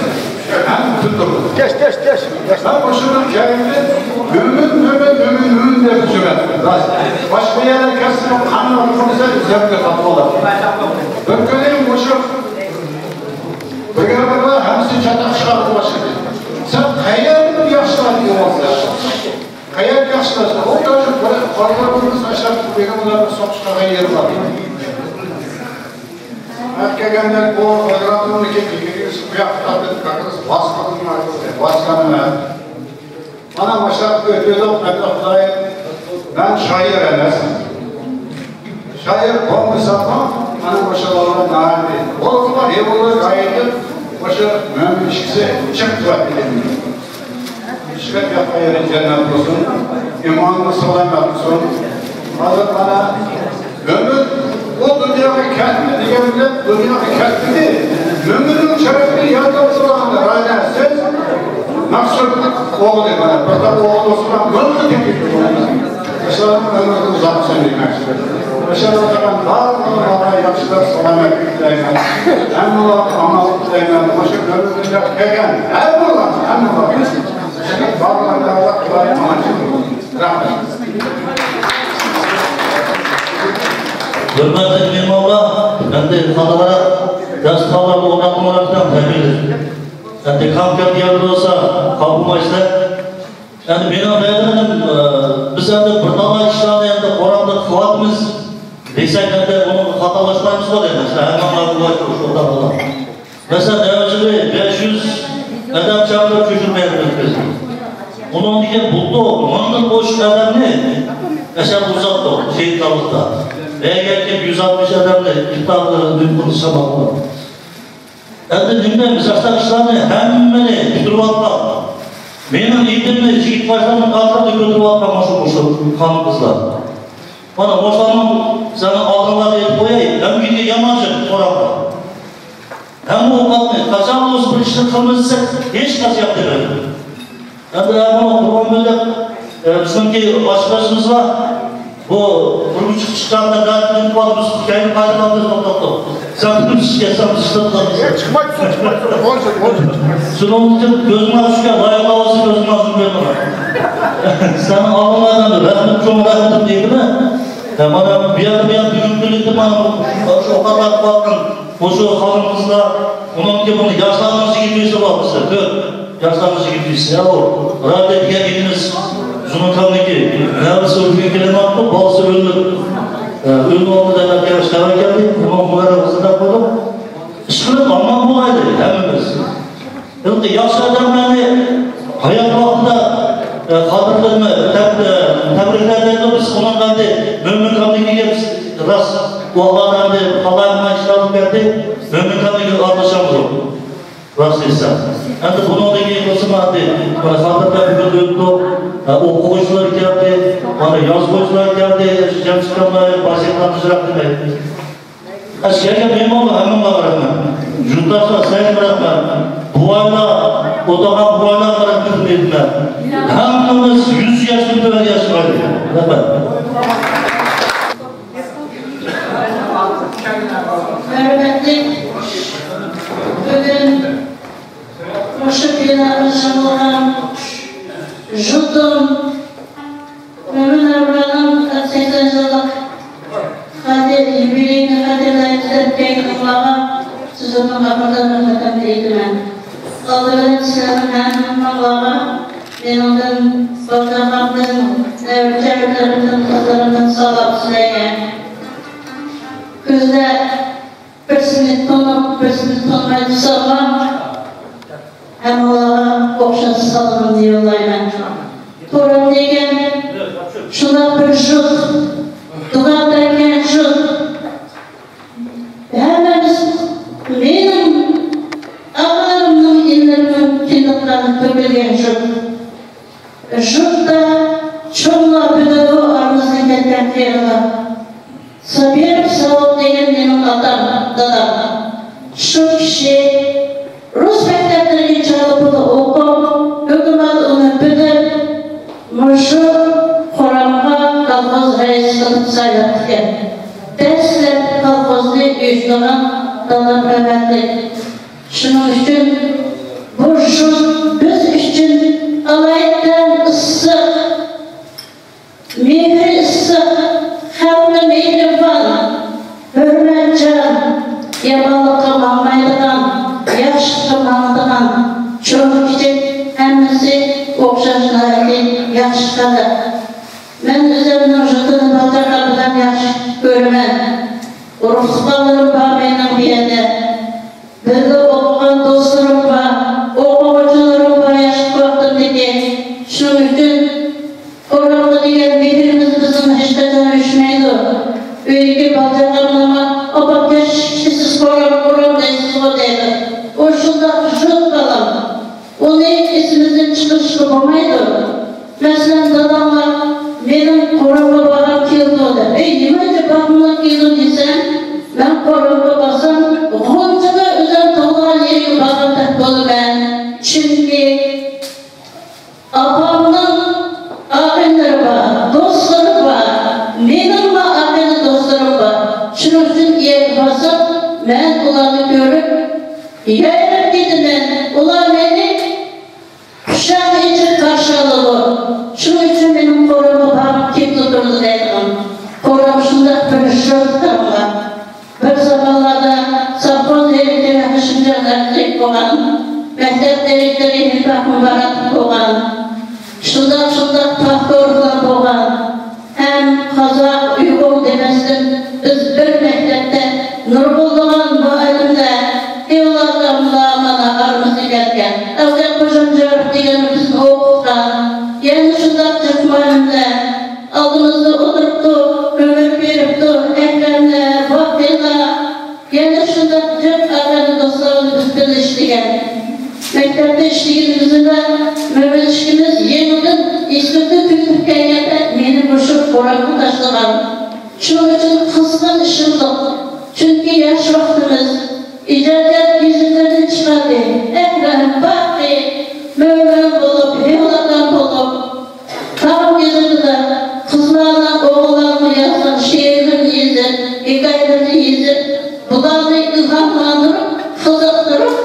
ھەم تۈتۈر. كەش، كەش، كەش. مەن مۇشۇنىڭ كەينىدىن مۆمىن، مۆمىن، مۆمىن، مۆمىن دەپ يۈرەتتىم. راست. باشقا يەرگە كەتسىمۇ قانداق قىلسا ئۆزۈمگە خاپا بولاتتىم. بىر كۈنى مۇشۇ بىرگادىرلار ھەممىسى چاتاق چىقارغا باشلىدى. سەن قەيەردىن ياخشىلار دېگەن بولسا، قەيەردە ياخشىلار؟ ئۇ تاجىق بىر قارىلارنىڭ ئاشاپ بېگىملارنى سوقۇش قىلغان يېرى بار. ئەكەلگەندە بۇ قويراتنىڭكى بېگىنى بۇياققا تارتىپ كاكىرىس باسقانمۇ، باسقانمۇ؟ مانا مۇشۇنداق ئۆتۈۋېلىپ، ئەبدۇخۇداي، مەن شائىر ئەمەس. شائىر بولمىساممۇ، مانا مۇشۇلارنىڭ ناھايىتى بولۇپمۇ ھېيۋانلار غايىتىپ، مۇشۇ مۆمىن ئىككىسى چىقىپ تۇراتتى. ئىشقىلىپ ياتقان يېرى جەننەت بولسۇن، ئىمانى سالامەت بولسۇن. ھازىر مانا مۆمىن ئۇ دۇنياغا كەتتى دېگەن بىلەن دۇنياغا كەتمىدى. مۆمىننىڭ شەرىپىنى ياد ئالسىلا، رانا سىز مەقسۇت ئوغلى، مانا بىر تال ئوغلى بولسىلا، مۆمىن تېپىپ بولىدۇ. ئىسلام ئۆمرىنى ئۇزارتسۇن دېمەكچى. مۇشۇ بارلىقلارغا ياخشىلىق، سالامەتلىك تىلەيمەن. ھەممىڭلارغا ئامانلىق تىلەيمەن. مۇشۇ مۆمىن دۇنياغا كەلگەن ھەممىڭلار، ھەممىڭلار بارلىقلارغا خۇدايىم ئامان قىلسۇن. رەھمەت. ھۆرمەتلىك مېھمانلار، ئەمدى قاتارراق دەرس قالغان ئورناتمىلار بىلەن تەمىنلەش. ئەمدى كام كەم يەردە بولسا قاپلىمايسىلەر. ئەمدى مېنىڭ دەيدىغىنىم، ئە، بىز ئەمدى بىر تالاي ئىشلارنى ئەمدى قورالدا قىلىۋاتىمىز دېسەك، ئەمدى ئۇنىڭغا خاتالاشمايمىزغۇ دەيمەن. ھەممىڭلار بۇ ئوتتۇرىدا. مەسىلەن، دەۋەچىلى بەش يۈز ئادەم چاقىرىپ چۆچۈرمەيمىز بىز. بۇنىڭدىكى بۇلتۇر مىڭدىن ئوشۇق ئادەمنى ياشاپ ئۇزاتتۇق شېھىتلارلىقتا. ئەگەركى يۈز ئاتمىش ئادەمنى ئىپتار دۇيقۇنى ساماقلىق. ئەمدى نېمە دەيمىز، ئاشۇنداق ئىشلارنى ھەممىنى پۈتتۈرۈۋاتقان. مېنىڭ ئېتىمنى يىگىت باشلارنىڭ ئارقىسىدا كۆتۈرۈۋاتقان مۇشۇ، مۇشۇ خانىم-قىزلار. مانا مۇشۇلارنىڭ سېنىڭ ئالدىڭلاردا ئېيتىپ قوياي، ھەممىگە يامان جىق سوراقلار. ھەممە ئوقەتنى قاچان بولسا بىر ئىشنى قىلمىساق، ھېچ قاچان ياخشى دېمەيدۇ. ئەمدى ئەمما بۇرۇن بىلىپ، ئە، بىزنىڭكى ئاشپەزىمىز بار. بۇ بىر ئۈچ چىققاندا دەپ بىز كەينى قايتىپ ئالدۇق، توختاپ. سەن بىر ئىشكە، سەن بىر ئىشكە توختاپ. چىقمايسىز، چىقمايسىز. ئون يىل، ئون يىل چىقمايسىز. شۇنىڭ ئۈچۈن كۆزۈڭ ئاچىشقا لايىق ئاۋازى كۆزۈڭ ئاچىپ بېرىڭلار. سەن ئالدىڭلاردا رەھمەت، چوڭ رەھمىتىم دەيمەن. ھە، مانا بۇ يەردە، بۇ يەردە بۈگۈنكى كۈندە مانا شۇ ئوقەتلەر قىلىۋاتقان مۇشۇ خانىم-قىزلار، ئۇنىڭكى بۇنى ياشلارنىڭ يىگىت يۈزى بار بىزدە، كۆپ. ياشلارنىڭ يىگىت يۈزى، يا ئۇ رادىيە دېگەن ئىنىمىز زۇنۇكامنىڭكى نەۋرىسى ئۆلگىلى كېلىنىۋاتىدۇ، بالىسى ئۆلۈپ، ئە، ئۆلۈپ ئالدى دەپ خەۋەر كەلدى. ئۇنىڭ مۇبارەك قىلسا دەپ قويدۇق. ئىشقىلىپ ئامان بولايلى ھەممىمىز. ھېلىقى ياخشى ئادەملەرنى ھايات ۋاقتىدا، ئە، خاتىرىلىمە، تەب-، ئە، تەبرىكلەيدۇ. بىز ئۇنىڭغا ئەمدى مۆمىن كاملىكىگە بىز راست ۋاقىتلاردا ئەمدى قالايمىقان ئىشلار بولۇپ كەتتى. مۆمىن كاملىكىگە ئارىلىشامدۇ؟ راست ئېيتسام. ئەمدى بۇنىڭدىن كېيىن بولسىمۇ ئەمدى مانا خاتىرىلەر بۈگۈن ئۆتتۇق. ئە، ئوقۇغۇچىلار كەلدى، مانا يازغۇچىلار كەلدى، جەمشىت كاملار، باشقىلار ئازراق دېمەي. ئەسكەرگە مېھمانلار ھەممىڭلارغا رەھمەت. يۇرتداشلار سەيلىم رەھمەت. بوۋايلار، ئولتۇرغان بوۋايلارغا رەھمىتىمنى ئېيتىمەن. ھەممىمىز يۈز ياشتىن تۆۋەن ياشىمايلى. رەھمەت. ھۆرمەتلىك بۈگۈن مۇشۇ بىناغا يىغىلغان ژۇتۇم مۆمىن ئەبرانىڭ سەكسەن يىللىق خاتىرە يۇبىلېيىنى خاتىرىلەيمىز دەپ كەلگىنىڭلارغا سىزلەرنىڭ ئاخىرىدا رەھمىتىمنى ئېيتىمەن. ئالدى بىلەن سىلەرنىڭ ھەممىڭلارغا مېنىڭدىن، بالىلىرىمدىن، نەۋرە-چەۋرىلىرىمدىن، قىزلىرىمدىن سالام سىلەرگە. كۈندە بىرسىنى تونۇپ، بىرسىنى تونۇماي تۇرساڭلار، ھەممىڭلارغا ئوخشاش سالىمىمنى يوللايمەن. تۇرۇم دېگەن شۇنداق بىر ژۇت، دۇغا بەرگەن ژۇت. ھەممىمىز، مېنىڭ ئاغىلىرىمنىڭ، ئىنىلىرىمنىڭ كىندىكلىرىنى تۆكۈلگەن ژۇت. ژۇتتا چوڭلار بىلىدۇ، ئارىمىزدىن كەتكەن قېرىلار. سابىر ساۋۇت دېگەن مېنىڭ ئاتام، دادام. شۇ كىشى رۇس مەكتەپلىرىگە چالا پۇلى ئوقۇپ، ھۆكۈمەت ئۇنى بىلىپ، مۇشۇ قورامغا كولخوز رەئىسى قىلىپ سايلاپتىكەن. دەسلەپ كولخوزنى ئۇيۇشتۇرغان دادام رەھمەتلىك. شۇنىڭ ئۈچۈن بۇ ژۇت بىز ئۈچۈن ئالايىتەن ئىسسىق. مېھرى ئىسسىق، خەلقى مېھرىبان، ھۆرمەتچان، يامانلىققا ماڭمايدىغان، ياخشىلىققا ماڭىدىغان، چوڭ-كىچىك ھەممىسى ئوخشاش ناھايىتى ياخشى خەلق. مەن ئۆزۈمنىڭ ژۇتىنى بالىچاغام بىلەن ياخشى كۆرىمەن. ئۇرۇق-تۇغقانلىرىم بار مېنىڭ بۇ يەردە. بىللە ئوقۇغان دوستلىرىم بار، ئوقۇغۇچىلىرىم بار ياشلىق ۋاقتىمدىكى. شۇنىڭ ئۈچۈن قورامغا دېگەن مېھرىمىز بىزنىڭ ھېچقاچان ئۆچمەيدۇ. ئۆيدىكى بالىچاغامنىڭمۇ، «ئاپا، كەچ كېتىسىز، قورام، قورام دەيسىزغۇ» دەيدۇ. ئۇ شۇنداق ژۇت بالام. ئۇنى ئېسىمىزدىن چىقىرىشقا بولمايدۇ. مەسىلەن، دادامغا «مېنىڭ قورامغا بارغۇم كېلىدۇ» دەپ، «ئەي، نېمانداق بارغۇڭ كېلىدۇ؟» دېسەم، مەن قورامغا بارسام، غۇنچىدا ئۆزۈم تۇغۇلغان يېرىگە بارغاندەك بولىمەن. چۈنكى ئاپامنىڭ ئاغىنىلىرى بار، دوستلىرى بار، مېنىڭمۇ ئاغىنە دوستلىرىم بار. شۇنىڭ ئۈچۈن ئۇ يەرگە بارسام، مەن ئۇلارنى كۆرۈپ يايراپ كېتىمەن. ئۇلار مېنى قۇشاق ئېچىپ قارشى ئالىدۇ. شۇنىڭ ئۈچۈن مېنىڭ قورامغا بارغۇم كېلىپ تۇرىدۇ دەيدىغان. قورام شۇنداق بىر ژۇت قارىغۇلار. بىر زامانلاردا سوۋخوز دىرېكتورى ھاشىمجان ئەبدۇللىك بولغان، مەكتەپ دىرېكتورى ھېلىپاخۇن مۇراتوف بولغان، شۇنداق، شۇنداق پاختورلار بولغان. ھەم قازاق، ئۇيغۇر دېمەستىن، بىز بىر مەكتەپتە نۇرغۇنلىغان مۇئەللىملەر، تېئولوگلار مانا ئارىمىزغا كەلگەن. ئەۋزەت خوجامجانوف دېگەن بىزنى ئوقۇتقان. بورانغا تاشلىغان. شۇنىڭ ئۈچۈن قىزغىن ئىشلىدۇق. چۈنكى ياخشى ۋاقتىمىز. ئىجادىيەت گېزىتلىرىنى چىقاردى. ئەكرەم، باقى، مۆمىن بولۇپ، ھېۋلادار بولۇپ، تاغام گېزىتىدە قىزلارنىڭ ئوغۇللارغا يازغان شېئىرلىرىنى يېزىپ، ھېكايىلىرىنى يېزىپ، بۇلارنى ئىلھاملاندۇرۇپ، قىزىقتۇرۇپ،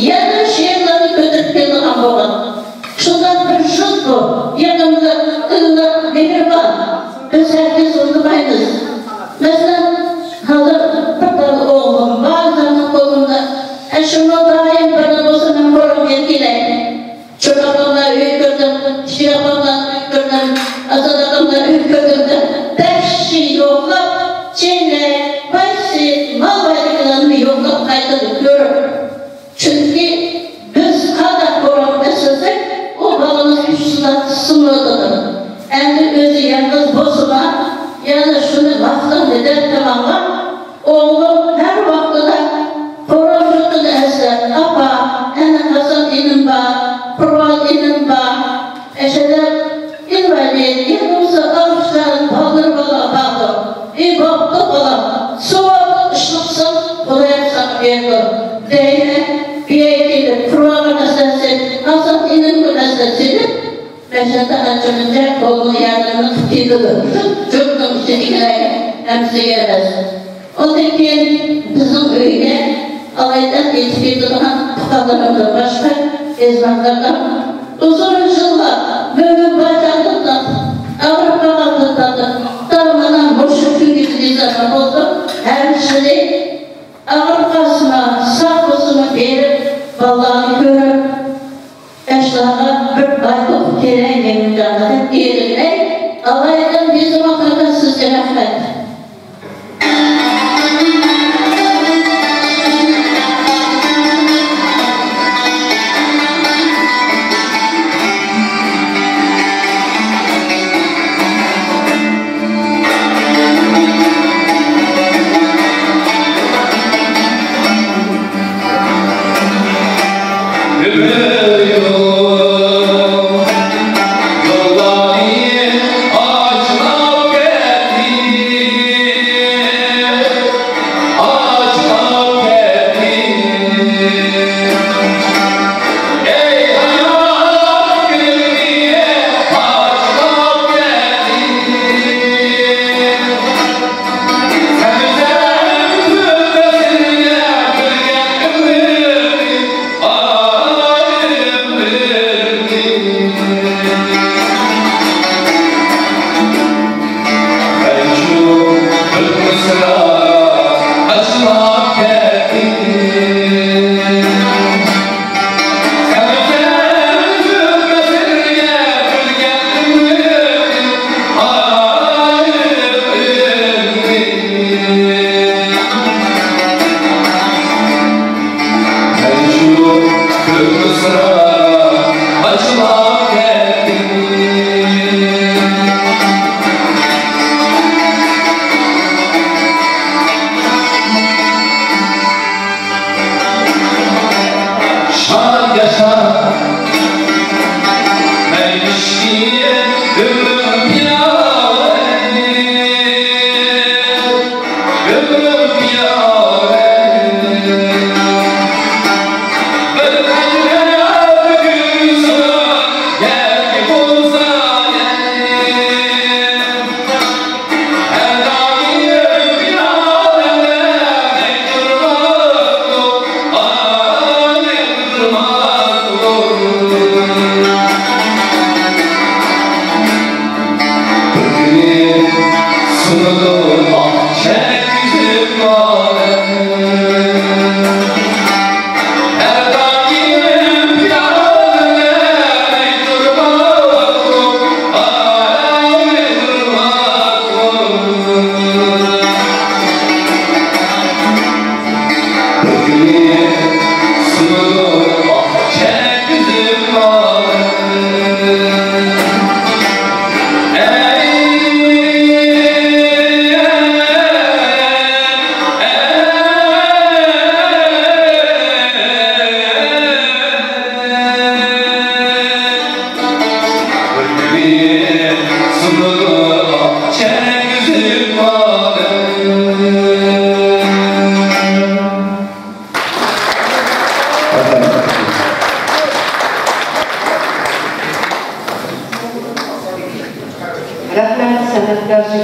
يەنە شېئىرلارنى كۆتۈرۈپ كېلىدىغان بولغان. شۇنداق بىر جۇت بۇ، يېقىملىق، ئىللىق، مېھرىبان. بىز ھەرگىز ئۇنتۇمايمىز. مەسىلەن، ھازىر بىر تال ئوغلۇم بار، زامىن قولۇمدا. ئەشۇمۇ دائىم بىرنى بولسا مەن قورۇمغا كېلەي. چوكانلار ئۆي كۆردۈم، شىياپانلار ئۆي كۆردۈم، ئازادەكەملەر ئۆي كۆردۈم دەپ، بەش كىشى يوقلاپ، چېلەك، بايسى، مال بايدىكىلەرنى يوقلاپ قايتىدۇ كۆرۈپ. چۈنكى بىز قانداق قورال ئەسلىسەك، ئۇ بالىمىز ئۈچ يىلدا سىڭىۋاتىدۇ. ئەمدى ئۆزى يالغۇز بولسىمۇ، يەنە شۇنى ماختاڭ دېدەم تامامغا. ئوغلۇم ھەر ۋاقتىدا قورال-جۇتىنى ئەسلەپ، ئاپا، ئەنە ھەسەن ئىنىم بار، قۇربان ئىنىم بار. ئەشەدە ئىنۋالىد، يەنە بولسا ئاغرىقچان بالىلىرى بالا باردۇ. ئى بوپتۇ بالام، ساۋابلىق ئىشنى قىلساڭ خۇدايىم ساڭا بېرىدۇ دەيمەن. بىيەگە كېلىپ قۇربانغا مەسلىھەت سېلىپ، ھەسەن ئىنىمگە مەسلىھەت سېلىپ، مەشەدە ئانچە-مۇنچە قولىنىڭ ياردىمىنى قىلىپ كېتىدۇ. جۇتنىڭ ئىچىدىكىلەرگە ھەممىسىگە ئەمەس. ئۇندىن كېيىن بىزنىڭ ئۆيگە ئالايىتەن يېتىپ كېتىدىغان تۇغقانلىرىمدىن باشقا، ئېزىمازلاردا ئۇزۇن يىللار مۆمىن بار چاغدىن تارتىپ، ئاغرىپ قالغاندىن تارتىپ، تا مانا مۇشۇ كۈنگىچە بىزلەر بولدۇق. ھەر يىلى ئاغرىپ قالسىمۇ، ساق بولسىمۇ بېرىپ، بالىلارنى كۆرۈپ، ياشلارغا بىر بايلىق كېرەك مېنىڭ جانىم دەپ ئېرىنمەي، ئالايىتەن بىزنىڭ ۋاقىتتا سىزگە رەھمەت.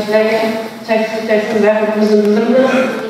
سىلەرگە چەكسىز چەكسىز رەھمىتىمىزنى بىلدۈرىمىز.